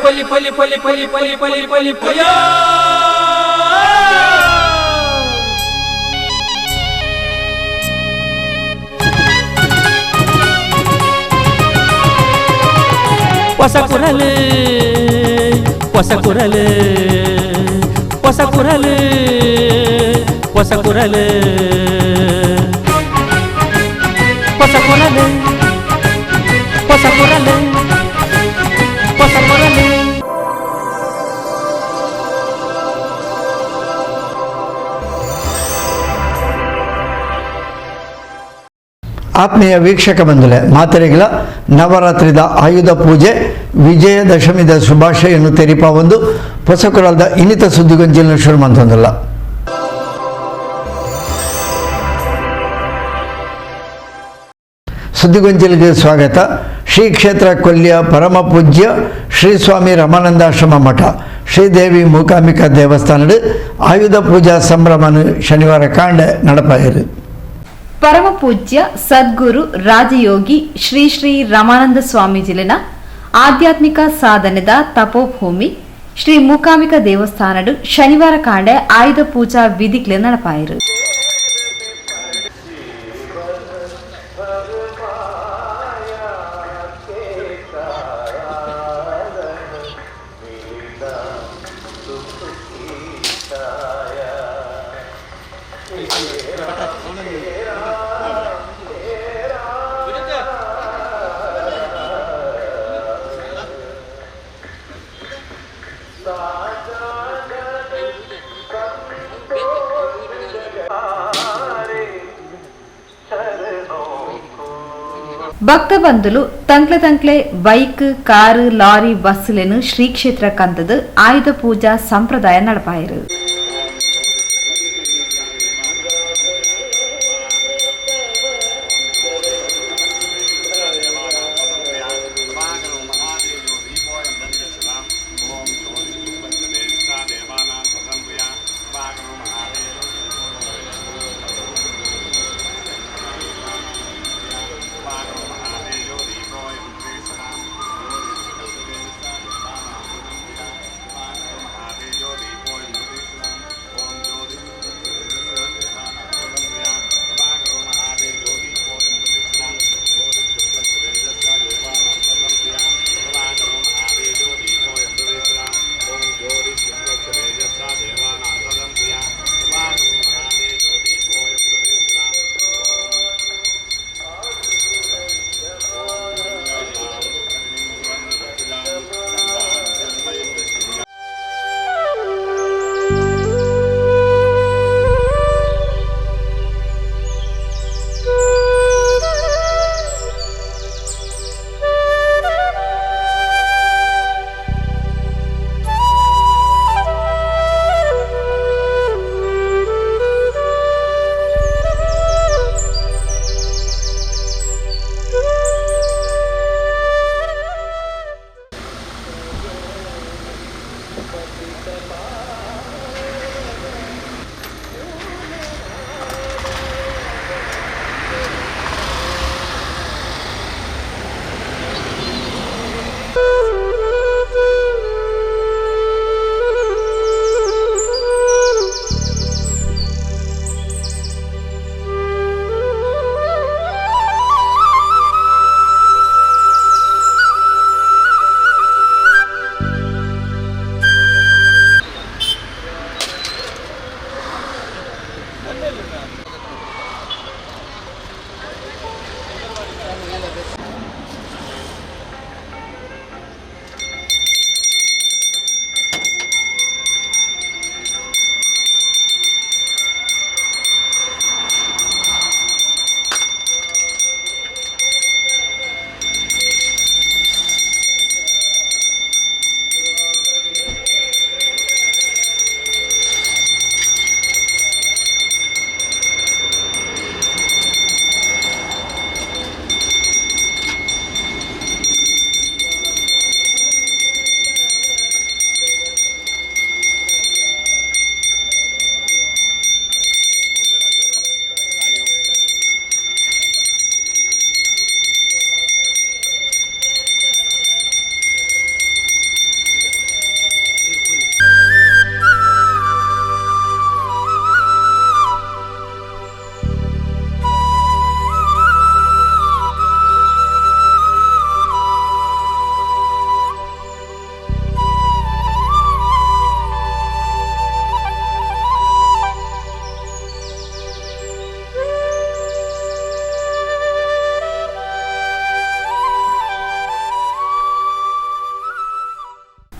ಪಲಿ ಪಲಿ ಪಲಿ ಪಲಿ ಪಲಿ ಪಲಿ ಪಲಿ ಪಯ. ಹೊಸ ಕುರಲು, ಹೊಸ ಕುರಲು, ಹೊಸ ಕುರಲು, ಹೊಸ ಕುರಲು, ಹೊಸ ಕುರಲು, ಹೊಸ ಕುರಲು, ಹೊಸ ಕುರಲು. ಆತ್ಮೀಯ ವೀಕ್ಷಕ ಬಂಧುಲೆ, ಮಾತೆರೆಗಳ ನವರಾತ್ರಿದ ಆಯುಧ ಪೂಜೆ ವಿಜಯದಶಮಿದ ಶುಭಾಶಯನ್ನು ತೆರಿಪ ಒಂದು ಹೊಸಕುರಲ್ದ ಇನ್ನಿತ ಸುದ್ದಿಗೊಂಜಿನ ಶುರು ಮಂತೊಂದಿಲ್ಲ. ಸುದ್ದಿಗೊಂಜಿಲಿಗೆ ಸ್ವಾಗತ. ಶ್ರೀ ಕ್ಷೇತ್ರ ಕೊಲ್ಯ ಪರಮ ಪೂಜ್ಯ ಶ್ರೀ ಸ್ವಾಮಿ ರಮಾನಂದಾಶ್ರಮ ಮಠ ಶ್ರೀದೇವಿ ಮೂಕಾಂಬಿಕಾ ದೇವಸ್ಥಾನದ ಆಯುಧ ಪೂಜಾ ಸಂಭ್ರಮನು ಶನಿವಾರ ಕಾಂಡ ನಡಪಾಯಿರು. ಪರಮ ಪೂಜ್ಯ ಸದ್ಗುರು ರಾಜಯೋಗಿ ಶ್ರೀ ಶ್ರೀ ರಮಾನಂದ ಸ್ವಾಮೀಜಿಲಿನ ಆಧ್ಯಾತ್ಮಿಕ ಸಾಧನೆದ ತಪೋಭೂಮಿ ಶ್ರೀ ಮೂಕಾಂಬಿಕಾ ದೇವಸ್ಥಾನಡು ಶನಿವಾರ ಕಾಂಡೆ ಆಯುಧ ಪೂಜಾ ವಿಧಿಕ್ಲೆ ನಡಪಾಯಿರು. ಭಕ್ತ ಬಂಧುಲು ತಂಕ್ಲೆ ತಂಕ್ಲೆ ಬೈಕ್, ಕಾರು, ಲಾರಿ, ಬಸ್ಸುಲೆನು ಶ್ರೀ ಕ್ಷೇತ್ರ ಕಂದದ ಆಯುಧ ಪೂಜಾ ಸಂಪ್ರದಾಯ ನಡಪಾಯಿರು.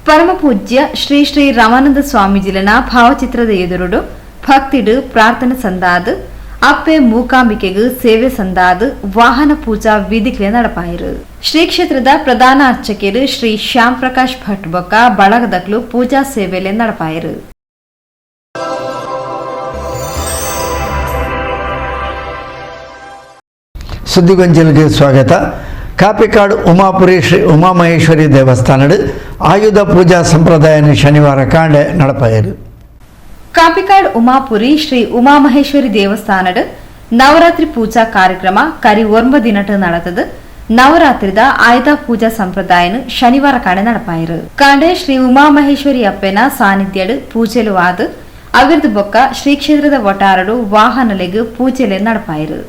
ಪರಮಪೂಜ್ಯ ಶ್ರೀ ಶ್ರೀ ರಮಾನಂದ ಸ್ವಾಮೀಜಿಲನ ಭಾವಚಿತ್ರದ ಎದುರುಡು ಭಕ್ತಿಡು ಪ್ರಾರ್ಥನೆ ಸಂದಾದು ಅಪ್ಪೆ ಮೂಕಾಂಬಿಕೆಗು ಸೇವೆ ಸಂದಾದು ವಾಹನ ಪೂಜಾ ವಿಧಿಕ್ಲೆ ನಡಪಾಯಿರು. ಶ್ರೀ ಕ್ಷೇತ್ರದ ಪ್ರಧಾನ ಅರ್ಚಕರು ಶ್ರೀ ಶ್ಯಾಮ್ ಪ್ರಕಾಶ್ ಭಟ್ ಬೊಕ್ಕ ಬಳಗದಕ್ಲು ಪೂಜಾ ಸೇವೆಲೆ ನಡಪಾಯಿರು. ಸುದ್ದಿಗೊಂಚಲಿಗೆ ಸ್ವಾಗತ. ಕಾಪಿಕಾಡು ಉಮಾಪುರಿ ಶ್ರೀ ಉಮಾಮಹೇಶ್ವರಿ ದೇವಸ್ಥಾನಡ್ ಆಯುಧ ಪೂಜಾ ಸಂಪ್ರದಾಯ ಶನಿವಾರ ಕಾಂಡೆ ನಡಪಾಯರು. ಕಾಪಿಕಾಡ್ ಉಮಾಪುರಿ ಶ್ರೀ ಉಮಾಮಹೇಶ್ವರಿ ದೇವಸ್ಥಾನಡ್ ನವರಾತ್ರಿ ಪೂಜಾ ಕಾರ್ಯಕ್ರಮ ಕರಿ 9 ದಿನಟ ನಡೆತದು. ನವರಾತ್ರಿದ ಆಯುಧ ಪೂಜಾ ಸಂಪ್ರದಾಯನು ಶನಿವಾರ ಕಾಂಡೆ ನಡಪಾಯರು. ಕಾಂಡೆ ಶ್ರೀ ಉಮಾಮಹೇಶ್ವರಿ ಅಪ್ಪೆನ ಸಾನ್ನಿಧ್ಯಡ್ ಪೂಜೆಲು ಆದ್ ಅವಿರ್ದು ಬೊಕ್ಕ ಶ್ರೀ ಕ್ಷೇತ್ರದ ಒಟಾರಡು ವಾಹನಲೆಗ್ ಪೂಜೆಲೆ ನಡಪಾಯರು.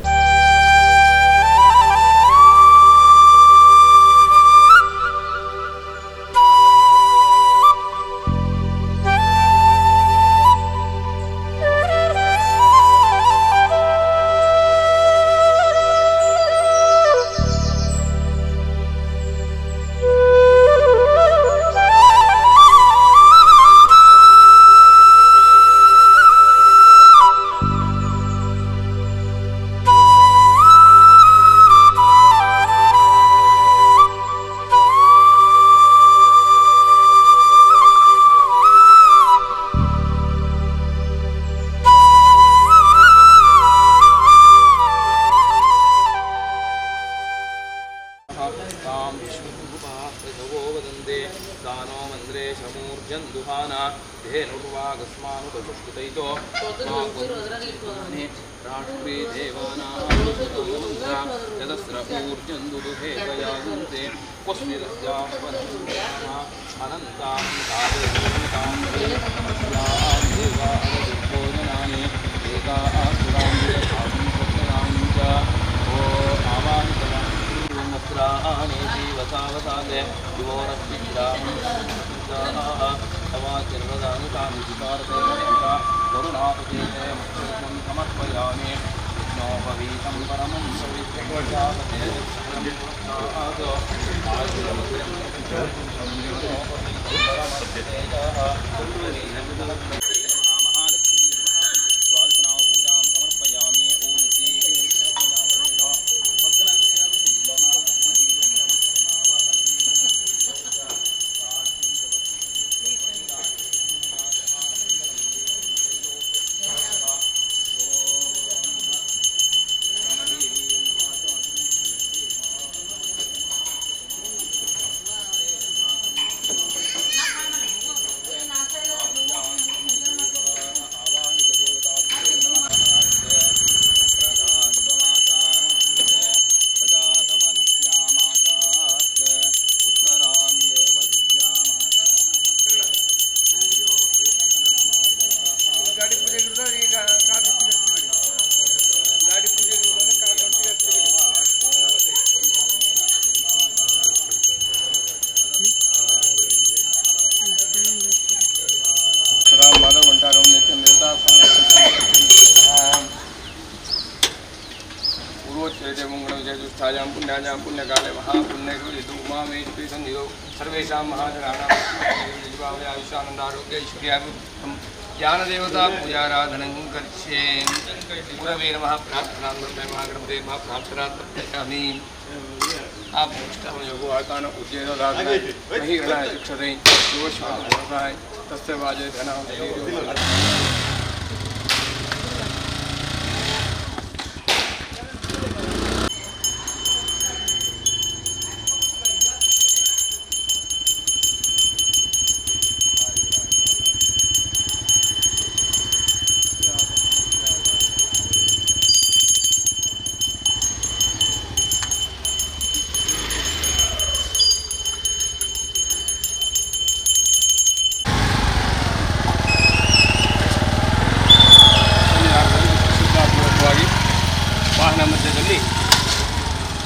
पुण्यकाले महापुण्येषु उमामेश्वरी सन्निधौ सर्वेषां महाजनानां आयुष्यानन्दारोग्य ऐश्वर्याभिवृद्धं ज्ञानदेवता पूजाराधनं करिष्ये. गुरवे नमः. प्रार्थनां महागणपते नमः. प्रार्थनां समर्पयामि. आपोष्टमयोगो आकान उज्जैनदासनाय महिगणाय शिक्षते युवश्वाय तस्य वाजे धनं.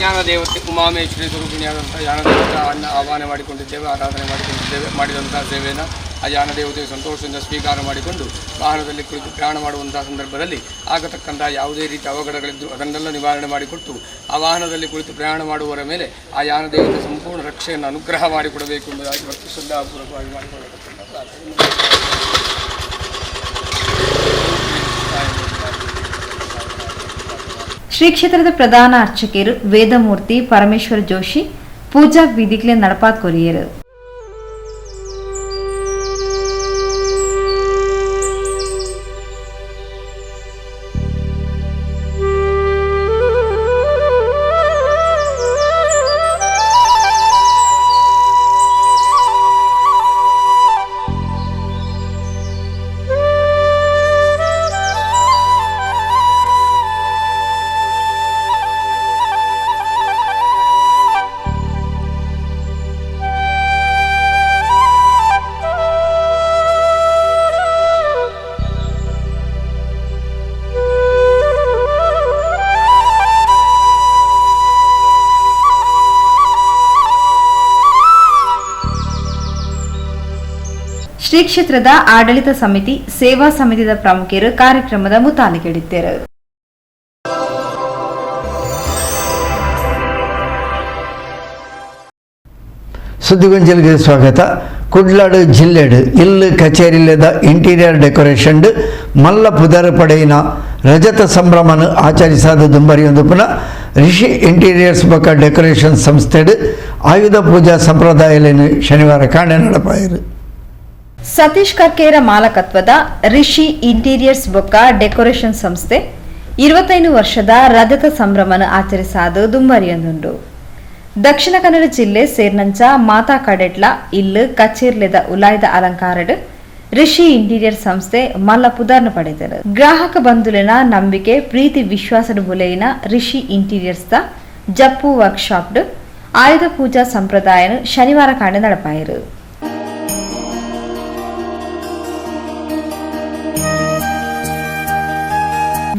ಜ್ಞಾನದೇವತೆ ಉಮಾಮೇಶ್ವರಿ ಸ್ವರೂಪಿಣಿಯಾದಂಥ ಯಾನದೇವತೆಯನ್ನು ಆಹ್ವಾನ ಮಾಡಿಕೊಂಡಿದ್ದೇವೆ, ಆರಾಧನೆ ಮಾಡಿಕೊಂಡಿದ್ದೇವೆ. ಮಾಡಿದಂಥ ಸೇವೆಯನ್ನು ಆ ಯಾನದೇವತೆಯು ಸಂತೋಷದಿಂದ ಸ್ವೀಕಾರ ಮಾಡಿಕೊಂಡು ವಾಹನದಲ್ಲಿ ಕುಳಿತು ಪ್ರಯಾಣ ಮಾಡುವಂಥ ಸಂದರ್ಭದಲ್ಲಿ ಆಗತಕ್ಕಂಥ ಯಾವುದೇ ರೀತಿಯ ಅವಘಡಗಳಿದ್ದರೂ ಅದನ್ನೆಲ್ಲ ನಿವಾರಣೆ ಮಾಡಿಕೊಟ್ಟು ಆ ವಾಹನದಲ್ಲಿ ಕುಳಿತು ಪ್ರಯಾಣ ಮಾಡುವವರ ಮೇಲೆ ಆ ಯಾನದೇವತೆ ಸಂಪೂರ್ಣ ರಕ್ಷೆಯನ್ನು ಅನುಗ್ರಹ ಮಾಡಿಕೊಡಬೇಕು ಎಂಬುದಾಗಿ ಭಕ್ತಿ ಶ್ರದ್ಧಾಪೂರ್ವಕವಾಗಿ ಮಾಡಿಕೊಳ್ಳತಕ್ಕಂಥ ಪ್ರಾರ್ಥನೆ. ಶ್ರೀ ಕ್ಷೇತ್ರದ ಪ್ರಧಾನ ಅರ್ಚಕರು ವೇದಮೂರ್ತಿ ಪರಮೇಶ್ವರ ಜೋಶಿ ಪೂಜಾ ವಿಧಿಕ್ಲೆ ನಡಪಾತ್ ಕೊರಿಯರು. ಶ್ರೀ ಕ್ಷೇತ್ರದ ಆಡಳಿತ ಸಮಿತಿ, ಸೇವಾ ಸಮಿತಿದ ಪ್ರಮುಖರು ಕಾರ್ಯಕ್ರಮದ ಮುತಾಲಿಕೆಡಿದ್ದರು. ಸುದ್ದಿಗೊಂಜಲಿಗೆ ಸ್ವಾಗತ. ಕುಡ್ಲಾಡು ಜಿಲ್ಲೆಡು ಇಲ್ಲು ಕಚೇರಿಲೆದ ಇಂಟೀರಿಯರ್ ಡೆಕೋರೇಷನ್ ಮಲ್ಲ ಪುದರ್ ಪಡೆಯಿನ ರಜತ ಸಂಭ್ರಮನು ಆಚರಿಸಾದ ದುಂಬರಿಯೊಂದು ಪುನಃ ರಿಷಿ ಇಂಟೀರಿಯರ್ಸ್ ಬೊಕ ಡೆಕೋರೇಷನ್ ಸಂಸ್ಥೆಡು ಆಯುಧ ಪೂಜಾ ಸಂಪ್ರದಾಯಲೇನು ಶನಿವಾರ ಕಾಂಡೆ ನಡಪಾಯಿರು. ಸತೀಶ್ ಕರ್ಕೇರ ಮಾಲಕತ್ವದ ರಿಷಿ ಇಂಟೀರಿಯರ್ಸ್ ಬೊಕ್ಕ ಡೆಕೋರೇಷನ್ ಸಂಸ್ಥೆ 25 ವರ್ಷದ ರಜತ ಸಂಭ್ರಮನ ಆಚರಿಸಾದ ದುಂಬರಿಯೊಂದುಂಡು. ದಕ್ಷಿಣ ಕನ್ನಡ ಜಿಲ್ಲೆ ಸೇರ್ನಂಚ ಮಾತಾ ಕಡೆಟ್ಲ ಇಲ್ಲು ಕಚೇರ್ಲೆದ ಉಲಾಯ್ದ ಅಲಂಕಾರಡ್ ರಿಷಿ ಇಂಟೀರಿಯರ್ ಸಂಸ್ಥೆ ಮಲ್ಲ ಪುದರ್ನ ಪಡೆದರು. ಗ್ರಾಹಕ ಬಂಧುಲಿನ ನಂಬಿಕೆ ಪ್ರೀತಿ ವಿಶ್ವಾಸದ ಬುಲೆಯಿನ ರಿಷಿ ಇಂಟೀರಿಯರ್ಸ್ the Jeppu workshop ಆಯುಧ ಪೂಜಾ ಸಂಪ್ರದಾಯನ ಶನಿವಾರ ಕಾಂಡೆ ನಡಪಾಯಿರು.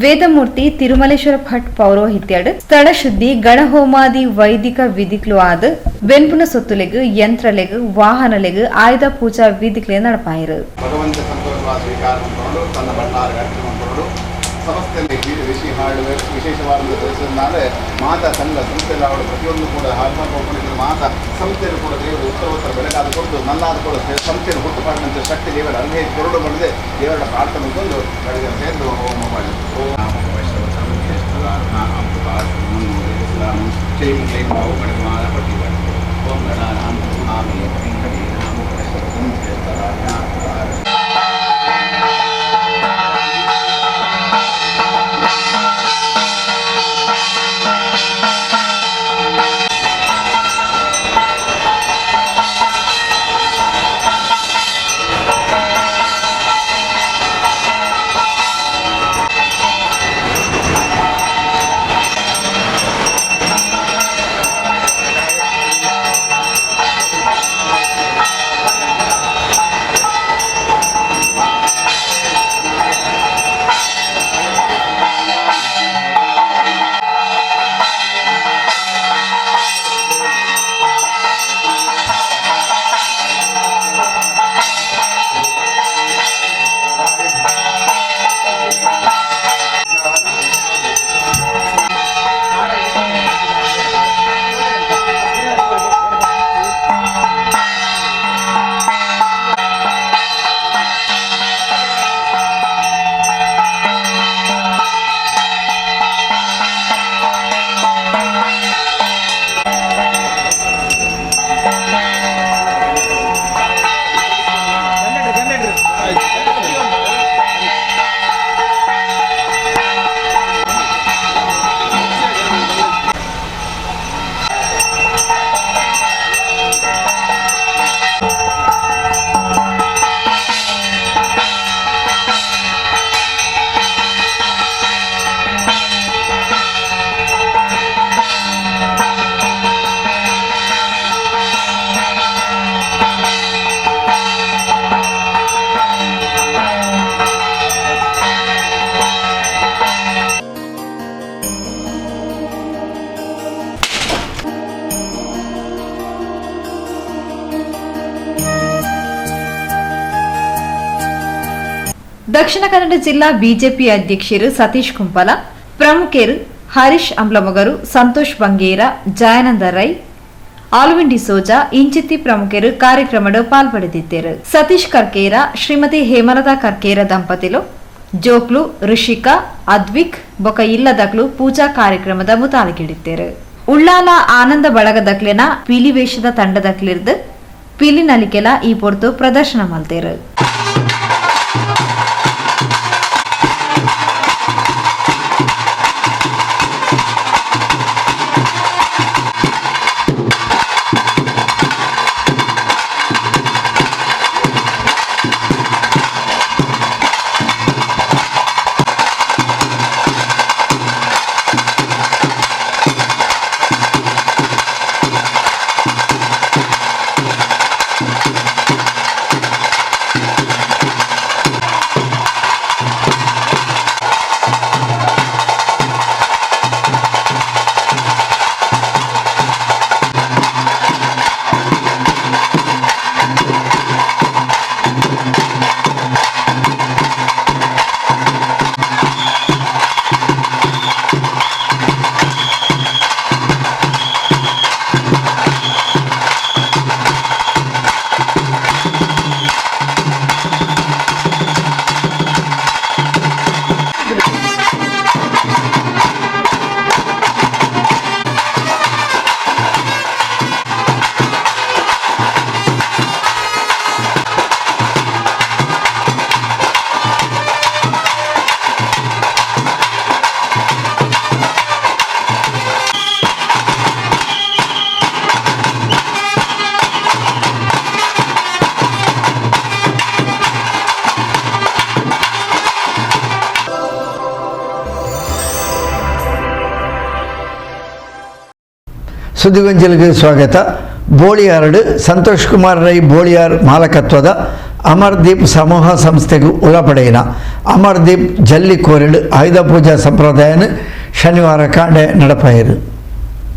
ವೇದಮೂರ್ತಿ ತಿರುಮಲೇಶ್ವರ ಭಟ್ ಪೌರೋಹಿತ್ಯಡ್ ಸ್ಥಳ ಶುದ್ಧಿ, ಗಣಹೋಮಾದಿ ವೈದಿಕ ವಿಧಿಕ್ಲು ಆದ ಬೆನ್ಪುನ ಸೊತ್ತುಲೆಗು, ಯಂತ್ರಲೆಗು, ವಾಹನಲೆಗು ಆಯುಧ ಪೂಜಾ ವಿಧಿಕ್ಲೆ ನಡಪಾಯಿರು. ಭಗವಂತ ಸಂತೋಷವಾದ ಸ್ವೀಕಾರ ಮಾಡಿಕೊಂಡು ತನ್ನ ಭಂಡಾರ ಕಾರ್ಯಕ್ರಮ ಸಮಸ್ತೆಯಲ್ಲಿ ಋಷಿ ಹಾಡುವೆ ವಿಶೇಷವಾದ ದರ್ಶನ ಮಾತಾ ಸಂಘ ಸಂಸ್ಥೆಯಲ್ಲಿ ಅವಳು ಪ್ರತಿಯೊಂದು ಕೂಡ ಹಾಡು ಮಾತಾ ಸಂಸ್ಥೆಯನ್ನು ಕೂಡ ದೇವರು ಉತ್ತರ ಉತ್ತರ ಬೆಳಕಾದ ಕೊಟ್ಟು ನಲ್ಲಾದ ಕೂಡ ಸಂಸ್ಥೆಯನ್ನು ಹುಟ್ಟು ಮಾಡಿದಂಥ ಶಕ್ತಿ ದೇವರ ಅಲ್ಲೇ ಕೊರಡು ಮಾಡಿದೆ. ದೇವರ ಪ್ರಾರ್ಥನೆ ಬಂದು ಬೆಳಗ್ಗೆ ಸೇರಿದು ಹೋಮ ಮಾಡಿ ಓಂ ಓಂ ಗಣಾನಾಂ Dakshina Kannada ಜಿಲ್ಲಾ ಬಿಜೆಪಿ ಅಧ್ಯಕ್ಷರು ಸತೀಶ್ ಕುಂಪಲ, ಪ್ರಮುಖರು ಹರೀಶ್ ಅಂಬ್ಲಮೊಗರು, ಸಂತೋಷ್ ಬಂಗೇರ, ಜಯಾನಂದ ರೈ, ಆಲ್ವಿನ್ ಡಿಸೋಜಾ ಇಂಚಿತ್ತಿ ಪ್ರಮುಖರು ಕಾರ್ಯಕ್ರಮಡ್ ಪಾಲ್ಪಡೆದಿದ್ದರು. ಸತೀಶ್ ಕರ್ಕೇರ, ಶ್ರೀಮತಿ ಹೇಮಲತಾ ಕರ್ಕೇರ ದಂಪತಿಲು, ಜೋಕ್ಲು ಋಷಿಕಾ, ಅದ್ವಿಕ್ ಬೊಕ ಇಲ್ಲದಕ್ಲು ಪೂಜಾ ಕಾರ್ಯಕ್ರಮದ ಮುತಾಲಿಕಿಡಿದ್ದೇರು. ಉಳ್ಳಾಲ ಆನಂದ ಬಳಗದಕ್ಲೆನ ಪಿಲಿವೇಶದ ತಂಡದಕ್ಲಿರ್ದು ಪಿಲಿನಲಿಕೆಲ ಈ ಪೊರ್ತು ಪ್ರದರ್ಶನ ಮಲ್ತೇರು. ಸುದ್ದಿಗೊಂಚಲಿಗೆ ಸ್ವಾಗತ. ಬೋಳಿಯಾರ್ಡ್ ಸಂತೋಷ್ ಕುಮಾರ್ ರೈ ಬೋಳಿಯಾರ್ ಮಾಲಕತ್ವದ ಅಮರ್ದೀಪ್ ಸಮೂಹ ಸಂಸ್ಥೆಗೂ ಒಳಪಡೆಯಿನ ಅಮರ್ದೀಪ್ ಜಲ್ಲಿ ಕೋರಿಡ್ ಆಯುಧ ಪೂಜಾ ಸಂಪ್ರದಾಯನ ಶನಿವಾರ ಕಾಂಡೆ ನಡಪಾಯಿರು.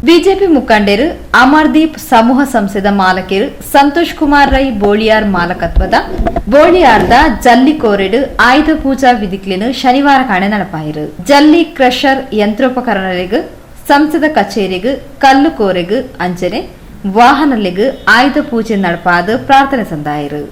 ಬಿಜೆಪಿ ಮುಖಂಡರು ಅಮರ್ದೀಪ್ ಸಮೂಹ ಸಂಸ್ಥೆದ ಮಾಲಕರು ಸಂತೋಷ್ ಕುಮಾರ್ ರೈ ಬೋಳಿಯಾರ್ ಮಾಲಕತ್ವದ ಬೋಳಿಯಾರ್ದ ಜಲ್ಲಿ ಕೋರೆಡು ಆಯುಧ ಪೂಜಾ ವಿಧಿಕ್ಲಿನ ಶನಿವಾರ ಕಾಣೆ ನಡಪಾಯಿರು. ಜಲ್ಲಿ ಕ್ರಷರ್ ಯಂತ್ರೋಪಕರಣಗಳಿಗೆ, ಸಂಸದ ಕಚೇರಿಗೆ, ಕಲ್ಲು ಕೋರೆಗು, ಅಂಚನೆ ವಾಹನಲಿಗು ಆಯುಧ ಪೂಜೆ ನಡಪಾದ ಪ್ರಾರ್ಥನೆ ಸಂದಾಯರು.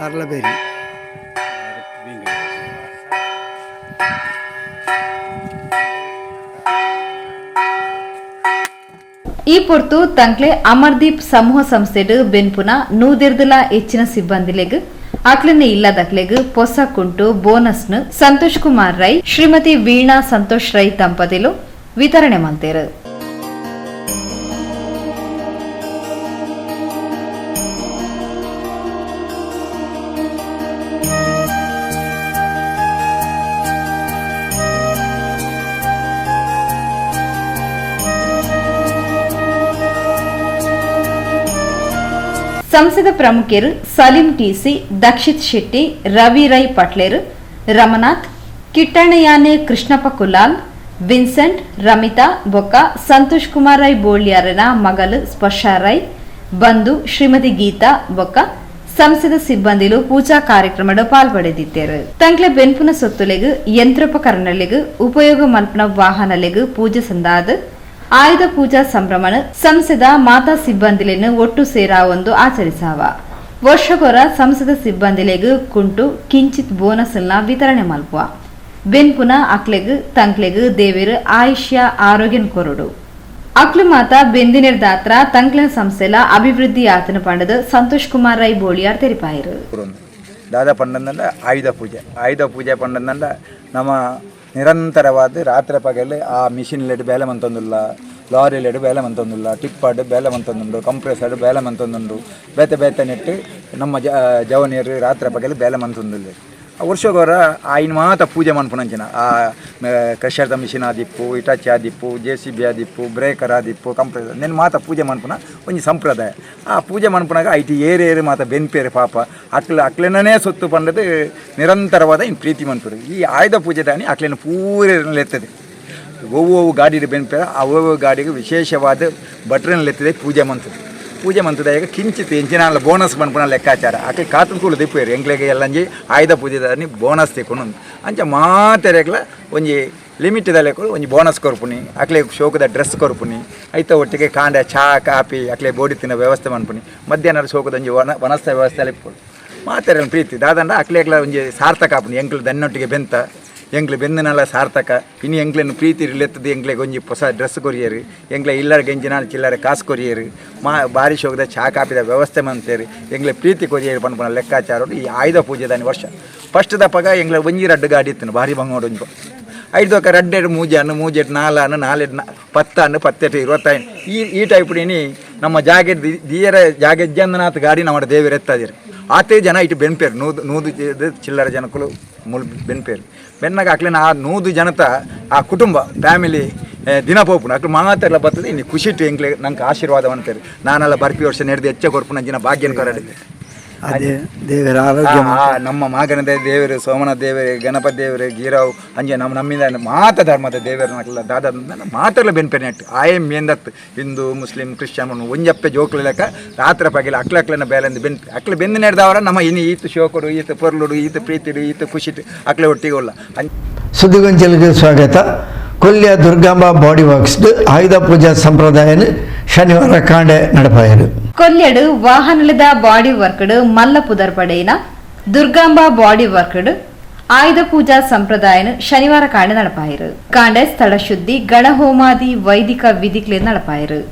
ಅರ್ಲಬೇರಿ ಈ ಪೊರ್ತು ತಂಕ್ಲೆ ಅಮರ್ದೀಪ್ ಸಮೂಹ ಸಂಸ್ಥೆಡ್ ಬೆನ್ಪುನ ನೂದೆರ್ದಲ ಹೆಚ್ಚಿನ ಸಿಬ್ಬಂದಿಲೆಗ್ ಅಕ್ಲನೆ ಇಲ್ಲದಕ್ಲೆಗ್ ಪೊಸ ಕುಂಟು ಬೋನಸ್ನು ಸಂತೋಷ್ ಕುಮಾರ್ ರೈ, ಶ್ರೀಮತಿ ವೀಣಾ ಸಂತೋಷ್ ರೈ ದಂಪತಿಲು ವಿತರಣೆ ಮಲ್ತೇರು. ಸಂಸದ ಪ್ರಮುಖರು ಸಲೀಂ ಟಿಸಿ, ದಕ್ಷಿತ್ ಶೆಟ್ಟಿ, ರವಿ ರೈ ಪಟ್ಲೇರು, ರಮನಾಥ್, ಕಿಟ್ಟಣ್ಣಯಾನೆ ಕೃಷ್ಣಪ್ಪ ಕುಲಾಲ್, ವಿನ್ಸೆಂಟ್, ರಮಿತಾ ಬೊಕ್ಕ ಸಂತೋಷ್ ಕುಮಾರ್ ರೈ ಬೋಳ್ಯಾರನ ಮಗಲು ಸ್ಪರ್ಶ ರೈ, ಬಂಧು ಶ್ರೀಮತಿ ಗೀತಾ ಬೊಕ್ಕ ಸಂಸದ ಸಿಬ್ಬಂದಿಲು ಪೂಜಾ ಕಾರ್ಯಕ್ರಮಡ್ ಪಾಲ್ಪಡೆದಿದ್ದರು. ತಂಕ್ಲೆ ಬೆನ್ಪುನ ಸೊತ್ತುಲೆಗ್, ಯಂತ್ರೋಪಕರಣಲೆಗ್, ಉಪಯೋಗ ಮಲ್ಪುನ ವಾಹನಲೆಗ್ ಪೂಜೆ ಸಂದಾದ್ ಆಯುಧ ಪೂಜಾ ಸಂಭ್ರಮನ ಸಂಸದ ಮಾತಾ ಸಿಬ್ಬಂದಿಲೆನ್ ಒಟ್ಟು ಸೇರಾವೊಂದು ಆಚರಿಸಾವ. ವರ್ಷಗೊರ ಸಂಸದ ಸಿಬ್ಬಂದಿಲೆಗ್ ಕುಂಟು ಕಿಂಚಿತ್ ಬೋನಸ್ ವಿತರಣೆ ಮಲ್ಪುವ. ಬೆನ್ಪುನ ಅಕ್ಲೆಗ್ ತಂಕ್ಲೆಗ್ ದೇವೆರ್ ಆಯುಷ್ಯ ಆರೋಗ್ಯನ್ ಕೊರೊಡು. ಅಕ್ಲು ಮಾತ ಬೆಂದಿನೆರ್ದಾತ್ರ ತಂಕ್ಲೆನ ಸಂಸ್ಥೆಲ ಅಭಿವೃದ್ಧಿ ಆತನ ಪಂಡದು ಸಂತೋಷ್ ಕುಮಾರ್ ರೈ ಬೋಳಿಯಾರ್ ತೆರಿಪಾಯರು. ದಾದಾ ಪಂಡಂದಂಡ ಆಯುಧ ಪೂಜೆ, ಆಯುಧ ಪೂಜೆ ಪಂಡಂದಂಡ ನಮ್ಮ ನಿರಂತರವಾದ ರಾತ್ರಿ ಪಗಲು ಆ ಮಿಷಿನ್ ಲೆಡ್ ಬೇಲೆ ಮಂತೊಂದುಲ್ಲ, ಲಾರಿ ಲೆಡ್ ಬೇಲೆ ಮಂತೊಂದುಲ್ಲ, ಟಿಪ್ಪಾಡ್ ಬೇಲೆ ಮಂತೊಂದುಂಡು, ಕಂಪ್ರೆಸರ್ಡ್ ಬೇಲೆ ಮಂತೊಂದುಂಡು, ಬೇತೆ ಬೇತೆ ನೆಟ್ಟು ನಮ್ಮ ಜವನಿಯರು ರಾತ್ರಿ ಪಗಲು ಬೇಲೆ ಮಂತೊಂದುಲ್ಲ. ವರ್ಷಗೊರ ಆಯಿನ ಮಾತ ಪೂಜೆ ಮನ್ಪುನಂಚಿನ ಆ ಕ್ರಷರ್ದ ಮಿಷಿನ್ ಆದಿಪ್ಪು, ಇಟಾಚಿ ಆದಿಪ್ಪು, J C B ಆದಿಪ್ಪು, breaker ಆದಿಪ್ಪು, compressor ನೆನ್ ಮಾತ ಪೂಜೆ ಮನ್ಪುನ ಒಂಜಿ ಸಂಪ್ರದಾಯ. ಆ ಪೂಜೆ ಮನ್ಪುನಾಗ IT ಏರು ಏರು ಮಾತ ಬೆನ್ಪೇರು ಪಾಪ ಅಕ್ಲೆ ಅಕ್ಲೆನೇ ಸೊತ್ತು ಪಂಡದು ನಿರಂತರವಾದ ಇನ್ನು ಪ್ರೀತಿ ಮನ್ಪುರು. ಈ ಆಯುಧ ಪೂಜೆ ದಾನಿ ಅಕ್ಲೆನ ಪೂರೆಲೆತ್ತದೆ ಒವ್ವೊವು ಗಾಡಿಡು ಬೆನ್ಪೇರ ಆ ಒವ್ವೊವು ಗಾಡಿಗೆ ವಿಶೇಷವಾದ ಬಟ್ರನ್ಲೆತ್ತದೆ ಪೂಜೆ ಮಂತದೆ. ಪೂಜೆ ಮಂತದಾಗ ಕಿಂಚಿತ್ ಎಂಚಿನ ಬೋನಸ್ ಮನ್ಪುನ ಲೆಕ್ಕಾಚಾರ ಅಕ್ಲೆ ಕಾತುಕೂಲು ದಿಪ್ಪೇರು ಎಂಕ್ಲೆಗೆ ಎಲ್ಲಂಜಿ ಆಯುಧ ಪೂಜೆದಾನಿ ಬೋನಸ್ ತಿಕ್ಕೊಂಡು ಅಂಚ ಮಾತೆರೆಗ್ಲ ಒಂಜಿ ಲಿಮಿಟ್ ಲೆಕ್ಕ ಒಂಜಿ ಬೋನಸ್ ಕೊರ್ಪುನಿ, ಅಕ್ಲೆ ಶೋಕದ ಡ್ರೆಸ್ ಕೊರ್ಪುನಿ, ಐತ ಒಟ್ಟಿಗೆ ಕಾಂಡ ಚಹಾ ಕಾಪಿ ಅಕ್ಲೆ ಬೋಡಿ ತಿನ್ನೋ ವ್ಯವಸ್ಥೆ ಮನ್ಪುನಿ, ಮಧ್ಯಾಹ್ನ ಶೋಕದ ಒಂಜಿ ವನಸ್ಥ ವ್ಯವಸ್ಥೆ ಇಪ್ಪುಡು ಮಾತೆರೆಲ್ಲ ಪ್ರೀತಿ ದಾದಂಡ ಅಕ್ಲೆಗ್ಲ ಒಂಜಿ ಸಾರ್ಥಕ ಆಪುನಿ. ಎಂಕ್ಲು ದನ್ನೊಟ್ಟಿಗೆ ಬೆಂತ ಎಂಕ್ಲು ಬೆಂದನಲ್ಲ ಸಾರ್ಥಕ ಇನ್ನು ಎಂಕ್ಲೆನ್ ಪ್ರೀತಿ ಲೆತ್ತದ ಎಂಕ್ಲೆಗ್ ಒಂಜಿ ಹೊಸ ಡ್ರೆಸ್ ಕೊರಿಯರು, ಎಂಕ್ಲೆ ಇಲ್ಲರ ಗೆಂಜಿನ ಚಿಲ್ಲರೆ ಕಾಸು ಕೊರಿಯರು, ಮಾ ಬಾರಿ ಶೋಕದ ಚಹಾ ಕಾಪಿದ ವ್ಯವಸ್ಥೆ ಮಂತೇರು, ಎಂಕ್ಲೆ ಪ್ರೀತಿ ಕೊರಿಯರು ಪನ್ಪುನ ಲೆಕ್ಕಾಚಾರ ಈ ಆಯುಧ ಪೂಜೆದಾನಿ ವರ್ಷ ಫಸ್ಟ್ ದಪಗ ಎಂಕ್ಲೆ ಒಂಜಿ ರಡ್ಡು ಗಾಡಿ ಇತ್ತು ಭಾರಿ ಬಂಗೋಡು ಒಂಜಿ ಐದು ರಡ್ಡೆಡ್ ಮೂಜಾನು ಮೂಜೆಟ್ ನಾಲಾನು ನಾಲೆಡ್ ಪತ್ತಾನು ಪತ್ತೆಟ್ಟು ಇರುವತ್ತೈದು ಈ ಈ ಟೈಪ್ ಇನಿ ನಮ್ಮ ಜಾಗೆ ದಿಯರ ಜಾಗೆ ಜಂದನಾಥ ಗಾಡಿ ನಮ್ಮ ದೇವರು ಎತ್ತದಿರು ಆತೇ ಜನ ಇಟ್ಟು ಬೆನ್ಪೇರು ನೂದು ನೂದು ಚಿಲ್ಲರ ಜನಕ್ಕಳು ಮುಲ್ ಬೆನ್ಪೇರು ಬೆನ್ನಾಗ ಅಕ್ಲೆನ ಆ ನೂದು ಜನತ ಆ ಕುಟುಂಬ ಫ್ಯಾಮಿಲಿ ದಿನ ಪೋಪುನ ಅಕ್ಲು ಮಾತೆಲ್ಲ ಬರ್ತದೆ ಇನ್ನು ಖುಷಿಟ್ಟು ಎಂಕ್ಲೆ ನಂಗೆ ಆಶೀರ್ವಾದ ಅಂತಾರೆ. ನಾನೆಲ್ಲ ಬರ್ಪಿ ವರ್ಷ ನಡೆದು ಹೆಚ್ಚ ಕೊರ್ಪುನ ಜಿನ ಭಾಗ್ಯನ ಕೊರಡಿ ಅದೇ ದೇವರ ಆರೋಗ್ಯ ನಮ್ಮ ಮಾಗನ ದೇವರು ಸೋಮನ ದೇವರು ಗಣಪತಿ ದೇವರು ಗೀರಾವ್ ಅಂಜೆ ನಮ್ಮ ನಮ್ಮಿಂದ ಮಾತ ಧರ್ಮದ ದೇವರ ದಾದ ಮಾತೆಲ್ಲ ಬೆನ್ಪೆ ನೆಟ್ಟು ಆಯೇ ಮೇಂದತ್ತು ಹಿಂದೂ ಮುಸ್ಲಿಂ ಕ್ರಿಶ್ಚಿಯನ್ ಒಂಜಪ್ಪೆ ಜೋಕ್ಲು ಲೆಕ್ಕ ರಾತ್ರಿ ಪಗಿಲ ಅಕ್ಲ ಅಕ್ಲನ ಬೇಲೆಂದು ಬೆನ್ ಅಕ್ಲೆ ಬೆಂದು ನಡೆದವರ ನಮ್ಮ ಇನ್ನು ಈತ ಶೋಕರು ಈತ ಪೊರ್ಲುಡು ಈತ ಪ್ರೀತಿಡು ಈತ ಖುಷಿಟು ಅಕ್ಲೆ ಒಟ್ಟಿಗೆ ಉಲ್ಲ. ಸುದ್ದಿಗೊಂಚಲಿಗೆ ಸ್ವಾಗತ. ಕೊಲ್ಯ ದುರ್ಗಾಂಬ ಬಾಡಿ ವರ್ಕ್ಸ್ ಆಯುಧ ಪೂಜಾ ಸಂಪ್ರದಾಯನ ಶನಿವಾರ ಕಾಂಡೆ ನಡಪಾಯರು. ಕೊಲ್ಯಡು ವಾಹನಲದ ಬಾಡಿ ವರ್ಕ್ಡ್ ಮಲ್ಲ ಪುದರ್ಪಡೆಯಿನ ದುರ್ಗಾಂಬ ಬಾಡಿ ವರ್ಕ್ಡ್ ಆಯುಧ ಪೂಜಾ ಸಂಪ್ರದಾಯನ ಶನಿವಾರ ಕಾಂಡೆ ನಡಪಾಯರು. ಕಾಂಡೆ ಸ್ಥಳ ಶುದ್ಧಿ ಗಣಹೋಮಾದಿ ವೈದಿಕ ವಿಧಿಕ್ಲೆ ನಡಪಾಯರು.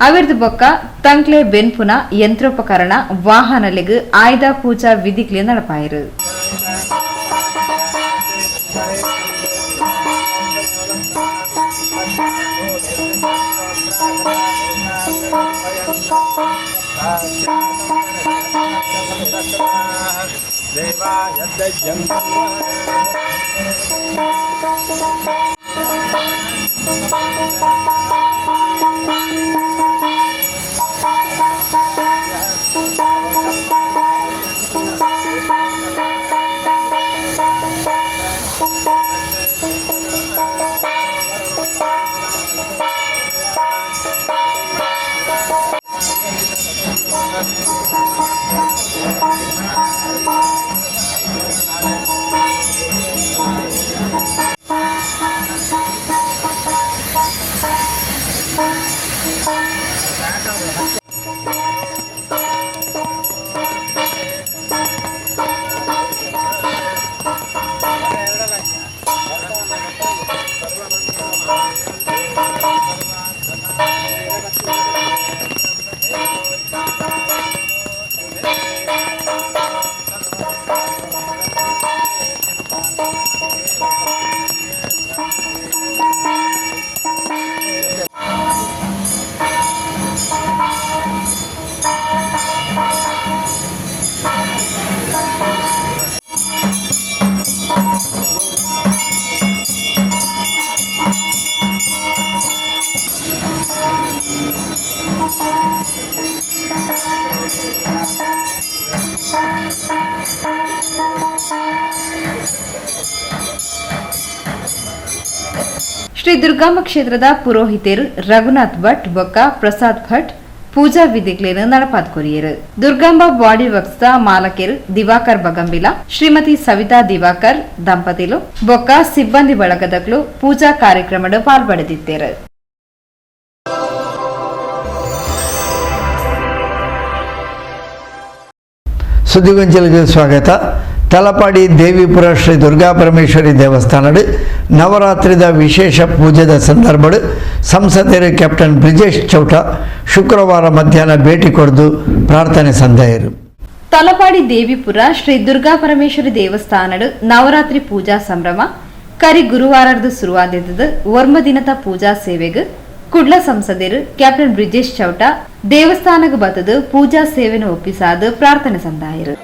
ಅವಿರ್ದು ಬೊಕ್ಕ ತಂಕ್ಲೆ ಬೆನ್ಪುನ ಯಂತ್ರೋಪಕರಣ ವಾಹನಲೆಗ್ ಆಯುಧ ಪೂಜಾ ವಿಧಿಕ್ಲೆ ನಡಪಾಯರು. Shri Durgamba ಕ್ಷೇತ್ರದ ಪುರೋಹಿತರು ರಘುನಾಥ್ ಭಟ್ ಬೊಕ್ಕ ಪ್ರಸಾದ್ ಭಟ್ ಪೂಜಾ ವಿಧಿಗ್ಲೇನು ನಡಪಾದ್ ಕೊರಿಯರು. ದುರ್ಗಾಂಬ ಬಾಡಿ ವರ್ಕ್ಸ್ the ಮಾಲಕರು ದಿವಾಕರ್ ಬಗಂಬಿಲ, ಶ್ರೀಮತಿ ಸವಿತಾ ದಿವಾಕರ್ ದಂಪತಿಲು ಬೊಕ್ಕ ಸಿಬ್ಬಂದಿ ಬಳಗದಕ್ಲು ಪೂಜಾ ಕಾರ್ಯಕ್ರಮದ ಪಾಲ್ಪಡೆದಿದ್ದರು. ಸುದ್ದಿಗೊಂಚಲಿಗೆ ಸ್ವಾಗತ. ತಲಪಾಡಿ ದೇವಿಪುರ ಶ್ರೀ ದುರ್ಗಾ ಪರಮೇಶ್ವರಿ ದೇವಸ್ಥಾನಡು ನವರಾತ್ರಿದ ವಿಶೇಷ ಪೂಜೆದ ಸಂದರ್ಭಡು ಸಂಸದರು ಕ್ಯಾಪ್ಟನ್ ಬ್ರಿಜೇಶ್ ಚೌಟ ಶುಕ್ರವಾರ ಮಧ್ಯಾಹ್ನ ಭೇಟಿ ಕೊಡದು ಪ್ರಾರ್ಥನೆ ಸಂದಾಯರು. ತಲಪಾಡಿ ದೇವಿಪುರ ಶ್ರೀ ದುರ್ಗಾ ಪರಮೇಶ್ವರಿ ದೇವಸ್ಥಾನಡು ನವರಾತ್ರಿ ಪೂಜಾ ಸಂಭ್ರಮ ಕರಿ ಗುರುವಾರದ್ದು ಶುರುವಾದಿದ್ದದು. ವರ್ಮ ದಿನದ ಪೂಜಾ ಸೇವೆಗೆ ಕುಡ್ಲ ಸಂಸದರು ಕ್ಯಾಪ್ಟನ್ ಬ್ರಿಜೇಶ್ ಚೌಟ ದೇವಸ್ಥಾನಕ್ಕೆ ಬತ್ತದು ಪೂಜಾ ಸೇವೆಯನ್ನು ಒಪ್ಪಿಸಾದ ಪ್ರಾರ್ಥನೆ ಸಂದಾಯರು.